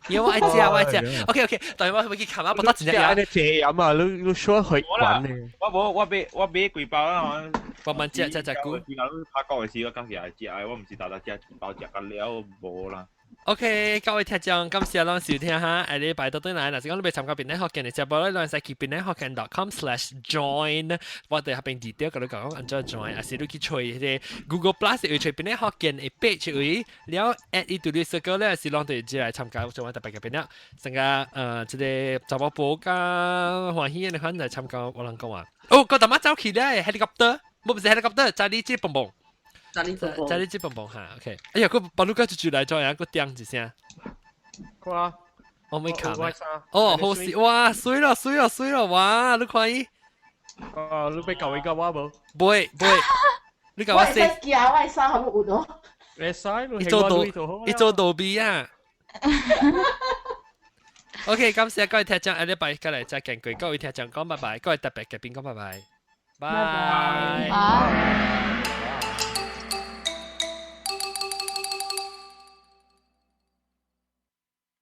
因為我愛食，我愛食。OK OK，但係我會去看啊，不得真正你這樣啊，你說去管呢？我無，我買幾包啊。慢慢食食食久。時間拍過嘅時，我當時係食，我唔是逐日食一包食到了無啦。 OK，各位聽眾，感謝攏收聽哈。下禮拜倒轉來，若是講你欲參加檳城福建的節目，你攏會使去檳城福建 .com/join，我佇彼邊 detail 共你講按怎 join，抑是你去揣彼个 Google Plus 會揣檳城福建的 page 位，了 add 伊對你 circle 咧，是攏對入來參加，做我特別嘅變了，成個這个查某婆較歡喜的款來參加，我人講話，哦，個大媽走去咧，helicopter，無不是 helicopter，載你這蹦蹦。載你蹦蹦，載你這蹦蹦哈，OK。哎呀，個巴魯卡就來做樣，個點一聲。看，我沒看。哦，好水，哇，水了，水了，水了，哇，你看伊。哦，你欲教伊教我無？袂袂，你教我說。我會我衫好有咯。會使，伊做逗比啊。OK，感謝各位聽眾，下禮拜過來再見，各位聽眾講拜拜，各位特別嘉賓講拜拜，拜拜。